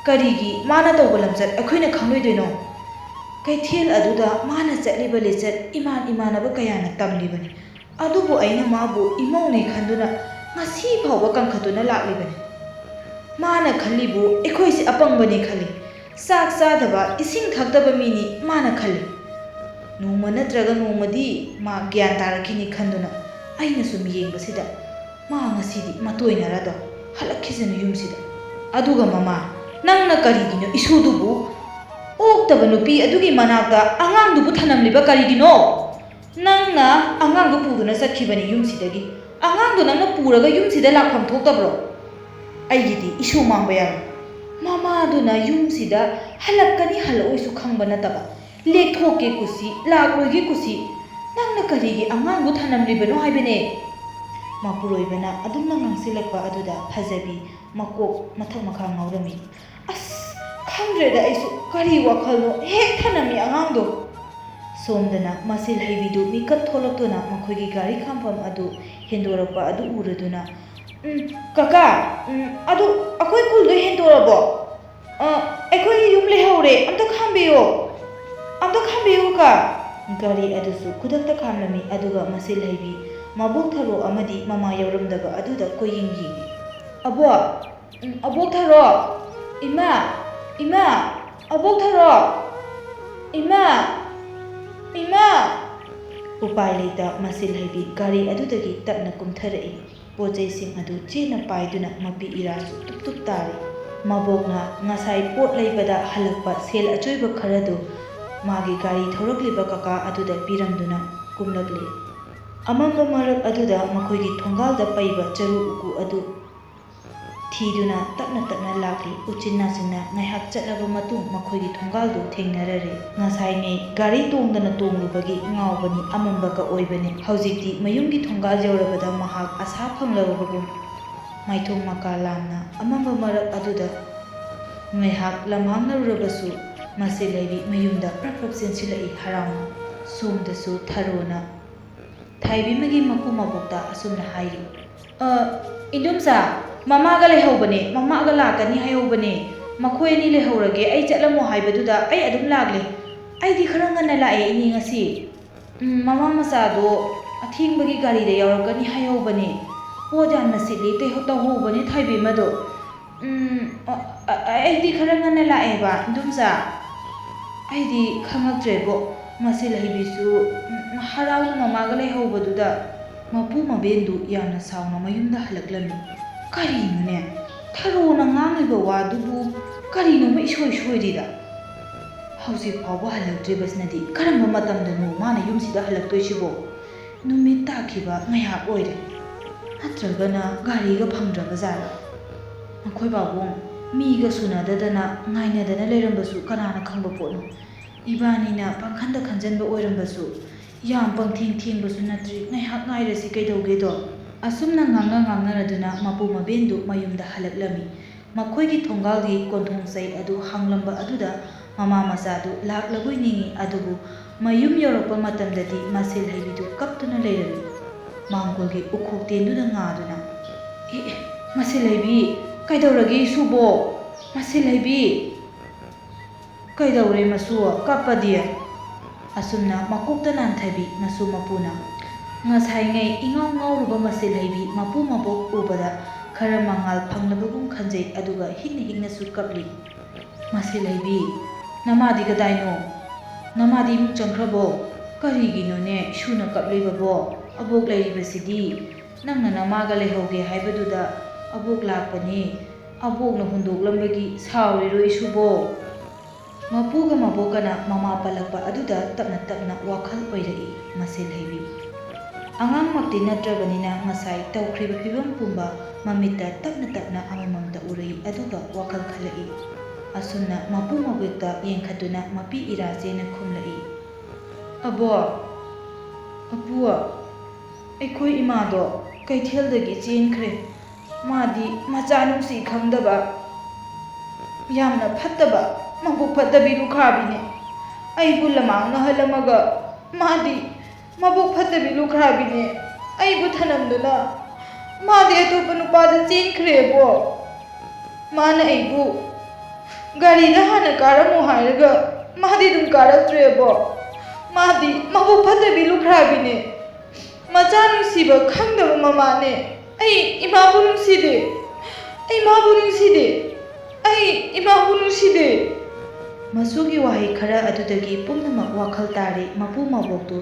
ꯀꯔꯤꯒꯤ ꯃꯥꯅ ꯇꯧꯕ ꯂꯝꯆꯠ ꯑꯩꯈꯣꯏꯅ ꯈꯪꯂꯣꯏꯗꯣꯏꯅꯣ? ꯀꯩꯊꯦꯜ ꯑꯗꯨꯗ ꯃꯥꯅ ꯆꯠꯂꯤꯕ ꯂꯤꯆꯠ ꯏꯃꯥꯟ ꯏꯃꯥꯟꯅꯕ ꯀꯌꯥꯅ ꯇꯝꯂꯤꯕꯅꯤ꯫ ꯑꯗꯨꯕꯨ ꯑꯩꯅ ꯃꯥꯕꯨ ꯏꯃꯧꯅꯤ ꯈꯟꯗꯨꯅ ꯉꯁꯤ ꯐꯥꯎꯕ ꯀꯟꯈꯠꯇꯨꯅ ꯂꯥꯛꯂꯤꯕꯅꯤ꯫ ꯃꯥꯅ ꯈꯜꯂꯤꯕꯨ ꯑꯩꯈꯣꯏꯁꯤ ꯑꯄꯪꯕꯅꯤ ꯈꯜꯂꯤ꯫ ꯆꯥꯛ ꯆꯥꯗꯕ, ꯏꯁꯤꯡ ꯊꯛꯇꯕ ꯃꯤꯅꯤ ꯃꯥꯅ ꯈꯜꯂꯤ꯫ ꯅꯣꯡꯃ ꯅꯠꯇ꯭ꯔꯒ ꯅꯣꯡꯃꯗꯤ ꯃꯥ ꯒ꯭ꯌꯥꯟ ꯇꯥꯔꯛꯈꯤꯅꯤ ꯈꯟꯗꯨꯅ ꯑꯩꯅ ꯁꯨꯝ ꯌꯦꯡꯕꯁꯤꯗ ꯃꯥ ꯉꯁꯤꯗꯤ ꯃꯇꯣꯏꯅꯔꯗꯣ ꯍꯜꯂꯛꯈꯤꯁꯅꯨ ꯌꯨꯝꯁꯤꯗ꯫ ꯑꯗꯨꯒ ꯃꯃꯥ, "ꯅꯪꯅ ꯀꯔꯤꯒꯤꯅꯣ ꯏꯁꯨꯗꯨꯕꯨ? ꯑꯣꯛꯇꯕ ꯅꯨꯄꯤ ꯑꯗꯨꯒꯤ ꯃꯅꯥꯛꯇ ꯑꯉꯥꯡꯗꯨꯕꯨ ꯊꯅꯝꯂꯤꯕ ꯀꯔꯤꯒꯤꯅꯣ? ꯅꯪꯅ ꯑꯉꯥꯡꯗꯨ ꯄꯨꯗꯨꯅ ꯆꯠꯈꯤꯕꯅꯤ ꯌꯨꯝꯁꯤꯗꯒꯤ꯫ ꯑꯉꯥꯡꯗꯨ ꯅꯪꯅ ꯄꯨꯔꯒ ꯌꯨꯝꯁꯤꯗ ꯂꯥꯛꯐꯝ ꯊꯣꯛꯇꯕ꯭ꯔꯣ? ꯑꯩꯒꯤꯗꯤ ꯏꯁꯨ ꯃꯥꯡꯕ ꯌꯥꯔꯣꯏ꯫ ꯃꯃꯥꯗꯨꯅ ꯌꯨꯝꯁꯤꯗ ꯍꯜꯂꯛꯀꯅꯤ ꯍꯜꯂꯛꯑꯣꯏꯁꯨ ꯈꯪꯕ ꯅꯠꯇꯕ, ꯂꯦꯛꯊꯣꯛꯀꯦ ꯀꯨꯁꯤ, ꯂꯥꯛꯂꯣꯏꯒꯦ ꯀꯨꯁꯤ꯫ ꯅꯪꯅ ꯀꯔꯤꯒꯤ ꯑꯉꯥꯡꯗꯨ ꯊꯅꯝꯂꯤꯕꯅꯣ ꯍꯥꯏꯕꯅꯦ?" ꯃꯄꯨꯔꯣꯏꯕꯅ ꯑꯗꯨꯝꯅ ꯉꯥꯡꯁꯤꯜꯂꯛꯄ ꯑꯗꯨꯗ ꯐꯖꯕꯤ ꯃꯀꯣꯛ ꯃꯊꯛ ꯃꯈꯥ ꯉꯥꯎꯔꯝꯃꯤ꯫ "ꯑꯁ, ꯈꯪꯗ꯭ꯔꯦꯗ ꯑꯩꯁꯨ, ꯀꯔꯤ ꯋꯥꯈꯜꯅꯣ, ꯍꯦꯛ ꯊꯅꯝꯃꯤ ꯑꯉꯥꯡꯗꯣ!" ꯁꯣꯝꯗꯅ ꯃꯁꯤꯜ ꯍꯩꯕꯤꯗꯨ ꯃꯤꯀꯞ ꯊꯣꯛꯂꯛꯇꯨꯅ ꯃꯈꯣꯏꯒꯤ ꯒꯥꯔꯤ ꯈꯥꯝꯐꯝ ꯑꯗꯨ ꯍꯦꯟꯗꯣꯔꯛꯄ ꯑꯗꯨ ꯎꯔꯗꯨꯅ, "ꯎꯝ, ꯀꯀꯥ, ꯎꯝ, ꯑꯗꯨ ꯑꯩꯈꯣꯏ ꯈꯨꯜꯗꯣ ꯍꯦꯟꯗꯣꯔꯛꯑꯕꯣ? ꯑ, ꯑꯩꯈꯣꯏꯒꯤ ꯌꯨꯝ ꯂꯩꯍꯧꯔꯦ, ꯑꯝꯇ ꯈꯥꯝꯕꯤꯌꯣ, ꯑꯝꯇ ꯈꯥꯝꯕꯤꯌꯨ ꯀꯀꯥ!" ꯒꯥꯔꯤ ꯑꯗꯨꯁꯨ ꯈꯨꯗꯛꯇ ꯈꯥꯝꯂꯝꯃꯤ, ꯑꯗꯨꯒ ꯃꯁꯤꯜ ꯍꯩꯕꯤ ꯃꯕꯣꯛ ꯊꯔꯣ ꯑꯃꯗꯤ ꯃꯃꯥ ꯌꯥꯎꯔꯝꯗꯕ ꯑꯗꯨꯗ ꯀꯣꯏꯌꯦꯡ ꯌꯦꯡꯉꯤ꯫ "ꯑꯕꯣꯛ, ꯎꯝ, ꯑꯕꯣꯛ ꯊꯔꯣ, ꯏꯃꯥ, ꯏꯃꯥ, ꯑꯕꯣꯛ ꯊꯔꯣ, ꯏꯃꯥ, ꯏꯃꯥ!" ꯎꯄꯥꯏ ꯂꯩꯇ ꯃꯁꯤꯜ ꯍꯩꯕꯤ ꯒꯥꯔꯤ ꯑꯗꯨꯗꯒꯤ ꯇꯞꯅ ꯀꯨꯝꯊꯔꯛꯏ꯫ ꯄꯣꯠ ꯆꯩꯁꯤꯡ ꯑꯗꯨ ꯆꯦꯠꯅ ꯄꯥꯏꯗꯨꯅ ꯃꯄꯤ ꯏꯔꯥꯁꯨ ꯇꯨꯞ ꯇꯨꯞ ꯇꯥꯔꯤ꯫ ꯃꯕꯣꯛꯅ ꯉꯁꯥꯏ ꯄꯣꯠ ꯂꯩꯕꯗ ꯍꯜꯂꯛꯄ ꯁꯦꯜ ꯑꯆꯣꯏꯕ ꯈꯔꯗꯨ ꯃꯥꯒꯤ ꯒꯥꯔꯤ ꯊꯧꯔꯛꯂꯤꯕ ꯀꯀꯥ ꯑꯗꯨꯗ ꯄꯤꯔꯝꯗꯨꯅ ꯀꯨꯝꯂꯛꯂꯤ꯫ ꯑꯃꯝꯕ ꯃꯔꯛ ꯑꯗꯨꯗ ꯃꯈꯣꯏꯒꯤ ꯊꯣꯡꯒꯥꯜꯗ ꯄꯩꯕ ꯆꯔꯨ ꯎꯀꯨ ꯑꯗꯨ ꯊꯤꯗꯨꯅ ꯇꯞꯅ ꯇꯞꯅ ꯂꯥꯛꯂꯤ꯫ ꯎꯆꯤꯟ ꯅꯥꯆꯤꯟꯅ ꯉꯥꯏꯍꯥꯛ ꯆꯠꯂꯕ ꯃꯇꯨꯡ ꯃꯈꯣꯏꯒꯤ ꯊꯣꯡꯒꯥꯜꯗꯨ ꯊꯦꯡꯅꯔꯔꯦ꯫ ꯉꯁꯥꯏꯉꯩ ꯒꯥꯔꯤ ꯇꯣꯡꯗꯅ ꯇꯣꯡꯂꯨꯕꯒꯤ ꯉꯥꯎꯕꯅꯤ, ꯑꯃꯝꯕꯒ ꯑꯣꯏꯕꯅꯤ꯫ ꯍꯧꯖꯤꯛꯇꯤ ꯃꯌꯨꯝꯒꯤ ꯊꯣꯡꯒꯥꯜ ꯌꯧꯔꯕꯗ ꯃꯍꯥꯛ ꯑꯁꯥ ꯐꯪꯂꯕꯒꯨꯝ ꯃꯥꯏꯊꯣꯡ ꯃꯀꯥ ꯂꯥꯝꯅ ꯑꯃꯝꯕ ꯃꯔꯛ ꯑꯗꯨꯗ ꯉꯥꯏꯍꯥꯛ ꯂꯝꯍꯥꯡꯅꯔꯨꯔꯕꯁꯨ ꯃꯁꯦ ꯂꯩꯕꯤ ꯃꯌꯨꯝꯗ ꯄ꯭ꯔꯞ ꯄ꯭ꯔꯞ ꯆꯦꯟꯁꯤꯜꯂꯛꯏ ꯍꯔꯥꯎꯅ꯫ ꯁꯣꯝꯗꯁꯨ ꯊꯔꯣꯅ ꯊꯥꯏꯕꯤꯃꯒꯤ ꯃꯀꯨ ꯃꯕꯣꯛꯇ ꯑꯁꯨꯝꯅ ꯍꯥꯏꯔꯤ, "ꯑ, ꯏꯟꯗꯣꯝꯆꯥ, ꯃꯃꯥꯒ ꯂꯩꯍꯧꯕꯅꯦ, ꯃꯃꯥꯒ ꯂꯥꯛꯀꯅꯤ ꯍꯥꯏꯍꯧꯕꯅꯦ꯫ ꯃꯈꯣꯏ ꯑꯅꯤ ꯂꯩꯍꯧꯔꯒꯦ, ꯑꯩ ꯆꯠꯂꯝꯃꯣ ꯍꯥꯏꯕꯗꯨꯗ ꯑꯩ ꯑꯗꯨꯝ ꯂꯥꯛꯂꯦ꯫ ꯑꯩꯗꯤ ꯈꯔ ꯉꯟꯅ ꯂꯥꯛꯑꯦ ꯏꯅꯦ ꯉꯁꯤ꯫ ꯎꯝ, ꯃꯃꯥ ꯃꯆꯥꯗꯣ ꯑꯊꯦꯡꯕꯒꯤ ꯒꯥꯔꯤꯗ ꯌꯥꯎꯔꯛꯀꯅꯤ ꯍꯥꯏꯍꯧꯕꯅꯦ꯫ ꯄꯣꯠ ꯌꯥꯝꯅ ꯁꯤꯠꯂꯤ ꯇꯩꯍꯧ-, ꯇꯧꯍꯧꯕꯅꯦ ꯊꯥꯏꯕꯤꯃꯗꯣ꯫ ꯎꯝ, ꯑ, ꯑ, ꯑꯩꯗꯤ ꯈꯔ ꯉꯟꯅ ꯂꯥꯛꯑꯦꯕ, ꯏꯟꯗꯣꯝꯆꯥ꯫ ꯑꯩꯗꯤ ꯈꯪꯉꯛꯇ꯭ꯔꯦꯕꯣ, ꯃꯁꯤ ꯂꯩꯕꯤꯁꯨ, ꯎꯝ, ꯍꯔꯥꯎꯅ ꯃꯃꯥꯒ ꯂꯩꯍꯧꯕꯗꯨꯗ ꯃꯄꯨ ꯃꯕꯦꯟꯗꯨ ꯌꯥꯝꯅ ꯁꯥꯎꯅ ꯃꯌꯨꯝꯗ ꯍꯜꯂꯛꯂꯝꯃꯤ꯫ ꯀꯔꯤꯅꯣꯅꯦ? ꯍꯦꯔꯣꯅ ꯉꯥꯡꯂꯤꯕ ꯋꯥꯗꯨꯕꯨ ꯀꯔꯤꯅꯣꯃ ꯏꯁꯣꯏ ꯁꯣꯏꯔꯤꯗ꯫ ꯍꯧꯖꯤꯛ ꯐꯥꯎꯕ ꯍꯜꯂꯛꯇ꯭ꯔꯤꯕꯁꯤꯅꯗꯤ ꯀꯔꯝꯕ ꯃꯇꯝꯗꯅꯣ ꯃꯥꯅ ꯌꯨꯝꯁꯤꯗ ꯍꯜꯂꯛꯇꯣꯏꯁꯤꯕꯣ? ꯅꯨꯃꯤꯠ ꯇꯥꯈꯤꯕ ꯉꯥꯏꯍꯥꯛ ꯑꯣꯏꯔꯦ꯫ ꯅꯠꯇ꯭ꯔꯒꯅ ꯒꯥꯔꯤꯒ ꯐꯪꯗ꯭ꯔꯕ ꯖꯥꯠꯂꯥ? ꯃꯈꯣꯏ ꯄꯥꯕꯨꯡ, ꯃꯤꯒ ꯁꯨꯅꯗꯗꯅ ꯉꯥꯏꯅꯗꯅ ꯂꯩꯔꯝꯕꯁꯨ ꯀꯅꯥꯅ ꯈꯪꯕ ꯄꯣꯠꯅꯣ? ꯏꯕꯥꯅꯤꯅ ꯄꯪꯈꯟꯗ ꯈꯟꯖꯟꯕ ꯑꯣꯏꯔꯝꯕꯁꯨ, ꯌꯥꯝ ꯄꯪꯊꯦꯡ ꯊꯦꯡꯕꯁꯨ ꯅꯠꯇ꯭ꯔꯤ, ꯉꯥꯏꯍꯥꯛ ꯉꯥꯏꯔꯁꯤ ꯀꯩꯗꯧꯒꯦꯗꯣ? ꯑꯁꯨꯝꯅ ꯉꯥꯡꯅ ꯉꯥꯡꯅꯔꯗꯨꯅ ꯃꯄꯨ ꯃꯕꯦꯟꯗꯨ ꯃꯌꯨꯝꯗ ꯍꯜꯂꯛꯂꯝꯃꯤ꯫ ꯃꯈꯣꯏꯒꯤ ꯊꯣꯡꯒꯥꯜꯒꯤ ꯀꯣꯟꯊꯣꯡ ꯆꯩ ꯑꯗꯨ ꯍꯥꯡꯂꯝꯕ ꯑꯗꯨꯗ ꯃꯃꯥ ꯃꯆꯥꯗꯨ ꯂꯥꯛꯂꯕꯣꯏ ꯅꯤꯡꯏ, ꯑꯗꯨꯕꯨ ꯃꯌꯨꯝ ꯌꯧꯔꯛꯄ ꯃꯇꯝꯗꯗꯤ ꯃꯁꯦꯜ ꯍꯩꯕꯤꯗꯨ ꯀꯞꯇꯨꯅ ꯂꯩꯔꯝꯃꯤ꯫ ꯃꯥꯡꯒꯣꯜꯒꯤ ꯎꯈꯣꯛ ꯇꯦꯟꯗꯨꯗ ꯉꯥꯗꯨꯅ, "ꯑꯦ, ꯑꯦ, ꯃꯁꯦꯜ ꯍꯩꯕꯤ, ꯀꯩꯗꯧꯔꯒꯦ ꯏꯁꯨꯕꯣ? ꯃꯁꯦꯜ ꯍꯩꯕꯤ!" "ꯀꯩꯗꯧꯔꯦ ꯃꯁꯨ ꯀꯞꯄꯗꯤ?" ꯑꯁꯨꯝꯅ ꯃꯀꯣꯛꯇ ꯅꯥꯟꯊꯕꯤ ꯃꯁꯨ ꯃꯄꯨꯅ ꯉꯁꯥꯏꯉꯩ ꯏꯉꯥꯎ ꯉꯥꯎꯔꯨꯕ ꯃꯁꯦꯜ ꯍꯩꯕꯤ ꯃꯄꯨ ꯃꯕꯣꯛ ꯎꯕꯗ ꯈꯔ ꯃꯉꯥꯜ ꯐꯪꯂꯕꯒꯨꯝ ꯈꯟꯖꯩ, ꯑꯗꯨꯒ ꯍꯤꯛꯅ ꯍꯤꯛꯅꯁꯨ ꯀꯞꯂꯤ꯫ "ꯃꯁꯦꯜ ꯍꯩꯕꯤ, ꯅꯃꯥꯗꯤ ꯀꯗꯥꯏꯅꯣ? ꯅꯃꯥꯗꯤ ꯏꯃꯨꯡ ꯆꯪꯈ꯭ꯔꯕꯣ? ꯀꯔꯤꯒꯤꯅꯣꯅꯦ ꯏꯁꯨꯅ ꯀꯞꯂꯤꯕꯕꯣ? ꯑꯕꯣꯛ ꯂꯩꯔꯤꯕꯁꯤꯗꯤ꯫ ꯅꯪꯅ ꯅꯃꯥꯒ ꯂꯩꯍꯧꯒꯦ ꯍꯥꯏꯕꯗꯨꯗ ꯑꯕꯣꯛ ꯂꯥꯛꯄꯅꯤ꯫ ꯑꯕꯣꯛꯅ ꯍꯨꯟꯗꯣꯛꯂꯝꯕꯒꯤ ꯁꯥꯎꯔꯤꯔꯣ ꯏꯁꯨꯕꯣ?" ꯃꯄꯨꯒ ꯃꯕꯣꯛꯀꯅ ꯃꯃꯥ ꯄꯜꯂꯛꯄ ꯑꯗꯨꯗ ꯇꯞꯅ ꯇꯞꯅ ꯋꯥꯈꯜ ꯑꯣꯏꯔꯛꯏ ꯃꯁꯦꯜ ꯍꯩꯕꯤ꯫ ꯑꯉꯥꯡꯃꯛꯇꯤ ꯅꯠꯇ꯭ꯔꯕꯅꯤꯅ ꯉꯁꯥꯏ ꯇꯧꯈ꯭ꯔꯤꯕ ꯐꯤꯕꯝ ꯄꯨꯝꯕ ꯃꯃꯤꯠꯇ ꯇꯞꯅ ꯇꯞꯅ ꯑꯃꯃꯝꯇ ꯎꯔꯛꯏ, ꯑꯗꯨꯒ ꯋꯥꯈꯜ ꯈꯜꯂꯛꯏ꯫ ꯑꯁꯨꯝꯅ ꯃꯄꯨ ꯃꯕꯣꯛꯇ ꯌꯦꯡꯈꯠꯇꯨꯅ ꯃꯄꯤ ꯏꯔꯥ ꯆꯦꯅ ꯈꯨꯝꯂꯛꯏ, "ꯑꯕꯣ, ꯑꯄꯨ, ꯑꯩꯈꯣꯏ ꯏꯃꯥꯗꯣ ꯀꯩꯊꯦꯜꯗꯒꯤ ꯆꯦꯟꯈ꯭ꯔꯦ꯫ ꯃꯥꯗꯤ ꯃꯆꯥ ꯅꯨꯡꯁꯤ ꯈꯪꯗꯕ, ꯌꯥꯝꯅ ꯐꯠꯇꯕ, ꯃꯕꯨꯛ ꯐꯠꯇꯕꯤ ꯂꯨꯈ꯭ꯔꯥꯕꯤꯅꯦ꯫ ꯑꯩꯕꯨ ꯂꯃꯥꯡꯅꯍꯜꯂꯝꯃꯒ ꯃꯥꯗꯤ ꯃꯕꯨꯛ ꯐꯠꯇꯕꯤ ꯂꯨꯈ꯭ꯔꯥꯕꯤꯅꯦ꯫ ꯑꯩꯕꯨ ꯊꯅꯝꯗꯨꯅ ꯃꯥꯗꯤ ꯑꯇꯣꯞꯄ ꯅꯨꯄꯥꯗ ꯆꯦꯟꯈ꯭ꯔꯦꯕꯣ꯫ ꯃꯥꯅ ꯑꯩꯕꯨ ꯒꯥꯔꯤꯗ ꯍꯥꯟꯅ ꯀꯥꯔꯝꯃꯣ ꯍꯥꯏꯔꯒ ꯃꯥꯗꯤ ꯑꯗꯨꯝ ꯀꯥꯔꯛꯇ꯭ꯔꯦꯕꯣ꯫ ꯃꯥꯗꯤ ꯃꯕꯨꯛ ꯐꯠꯇꯕꯤ ꯂꯨꯈ꯭ꯔꯥꯕꯤꯅꯦ꯫ ꯃꯆꯥ ꯅꯨꯡꯁꯤꯕ ꯈꯪꯗꯕ ꯃꯃꯥꯅꯦ꯫ ꯑꯩ ꯏꯃꯥꯕꯨ ꯅꯨꯡꯁꯤꯗꯦ꯫ ꯑꯩ ꯃꯥꯕꯨ ꯅꯨꯡꯁꯤꯗꯦ꯫ ꯑꯩ ꯏꯃꯥꯕꯨ ꯅꯨꯡꯁꯤꯗꯦ꯫" ꯃꯁꯨꯒꯤ ꯋꯥꯍꯩ ꯈꯔ ꯑꯗꯨꯗꯒꯤ ꯄꯨꯝꯅꯃꯛ ꯋꯥꯈꯜ ꯇꯥꯔꯦ꯫ ꯃꯄꯨ ꯃꯕꯣꯛꯇꯨ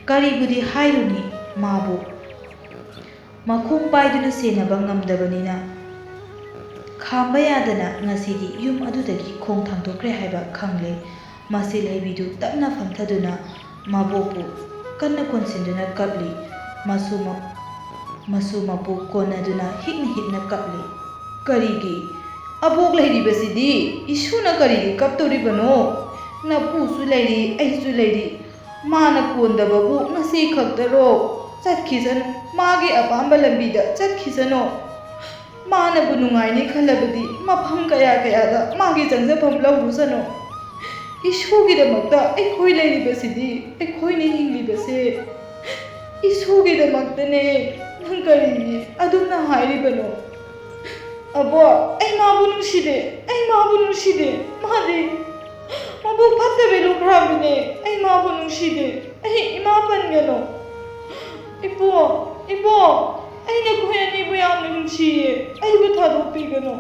ꯀꯔꯤꯕꯨꯗꯤ ꯍꯥꯏꯔꯨꯅꯤ ꯃꯥꯕꯨ꯫ ꯃꯈꯣꯡ ꯄꯥꯏꯗꯨꯅ ꯁꯦꯟꯅꯕ ꯉꯝꯗꯕꯅꯤꯅ ꯈꯥꯝꯕ ꯌꯥꯗꯅ ꯉꯁꯤꯗꯤ ꯌꯨꯝ ꯑꯗꯨꯗꯒꯤ ꯈꯣꯡ ꯊꯥꯡꯗꯣꯛꯈ꯭ꯔꯦ ꯍꯥꯏꯕ ꯈꯪꯂꯦ꯫ ꯃꯁꯤ ꯂꯩꯕꯤꯗꯨ ꯇꯞꯅ ꯐꯝꯊꯗꯨꯅ ꯃꯕꯣꯛꯄꯨ ꯀꯟꯅ ꯀꯣꯟꯁꯤꯟꯗꯨꯅ ꯀꯞꯂꯤ꯫ ꯃꯁꯨ ꯃ-, ꯃꯁꯨ ꯃꯄꯨ ꯀꯣꯟꯅꯗꯨꯅ ꯍꯤꯛꯅ ꯍꯤꯛꯅ ꯀꯞꯂꯤ꯫ "ꯀꯔꯤꯒꯤ? ꯑꯕꯣꯛ ꯂꯩꯔꯤꯕꯁꯤꯗꯤ ꯏꯁꯨꯅ ꯀꯔꯤꯒꯤ ꯀꯞꯇꯧꯔꯤꯕꯅꯣ? ꯅꯄꯨꯁꯨ ꯂꯩꯔꯤ, ꯑꯩꯁꯨ ꯂꯩꯔꯤ꯫ ꯃꯥꯅ ꯀꯣꯟꯗꯕꯕꯨ ꯉꯁꯤ ꯈꯛꯇꯔꯣ? ꯆꯠꯈꯤꯁꯅꯨ, ꯃꯥꯒꯤ ꯑꯄꯥꯝꯕ ꯂꯝꯕꯤꯗ ꯆꯠꯈꯤꯁꯅꯨ꯫ ꯃꯥꯅꯕꯨ ꯅꯨꯡꯉꯥꯏꯅꯤ ꯈꯜꯂꯕꯗꯤ ꯃꯐꯝ ꯀꯌꯥ ꯀꯌꯥꯗ ꯃꯥꯒꯤ ꯆꯪꯖꯐꯝ ꯂꯧꯔꯨꯁꯅꯨ꯫ ꯏꯁꯨꯒꯤꯗꯃꯛꯇ ꯑꯩꯈꯣꯏ ꯂꯩꯔꯤꯕꯁꯤꯗꯤ, ꯑꯩꯈꯣꯏꯅ ꯍꯤꯡꯂꯤꯕꯁꯦ ꯏꯁꯨꯒꯤꯗꯃꯛꯇꯅꯦ꯫ ꯅꯪ ꯀꯔꯤꯒꯤ ꯑꯗꯨꯝꯅ ꯍꯥꯏꯔꯤꯕꯅꯣ?" "ꯑꯕꯣꯛ, ꯑꯩ ꯃꯥꯕꯨ ꯅꯨꯡꯁꯤꯗꯦ, ꯑꯩ ꯃꯥꯕꯨ ꯅꯨꯡꯁꯤꯗꯦ꯫ ꯃꯥꯗꯤ ꯃꯕꯨꯛ ꯐꯠꯇꯕꯤ ꯂꯨꯞꯈ꯭ꯔꯕꯅꯦ꯫ ꯑꯩ ꯃꯥꯕꯨ ꯅꯨꯡꯁꯤꯗꯦ꯫ ꯑꯩ ꯏꯃꯥ ꯄꯟꯒꯅꯨ꯫ ꯏꯕꯣꯛ, ꯏꯕꯣꯛ, ꯑꯩ ꯅꯈꯣꯏ ꯑꯅꯤꯕꯨ ꯌꯥꯝꯅ ꯅꯨꯡꯁꯤꯌꯦ꯫ ꯑꯩꯕꯨ ꯊꯥꯗꯣꯛꯄꯤꯒꯅꯨ꯫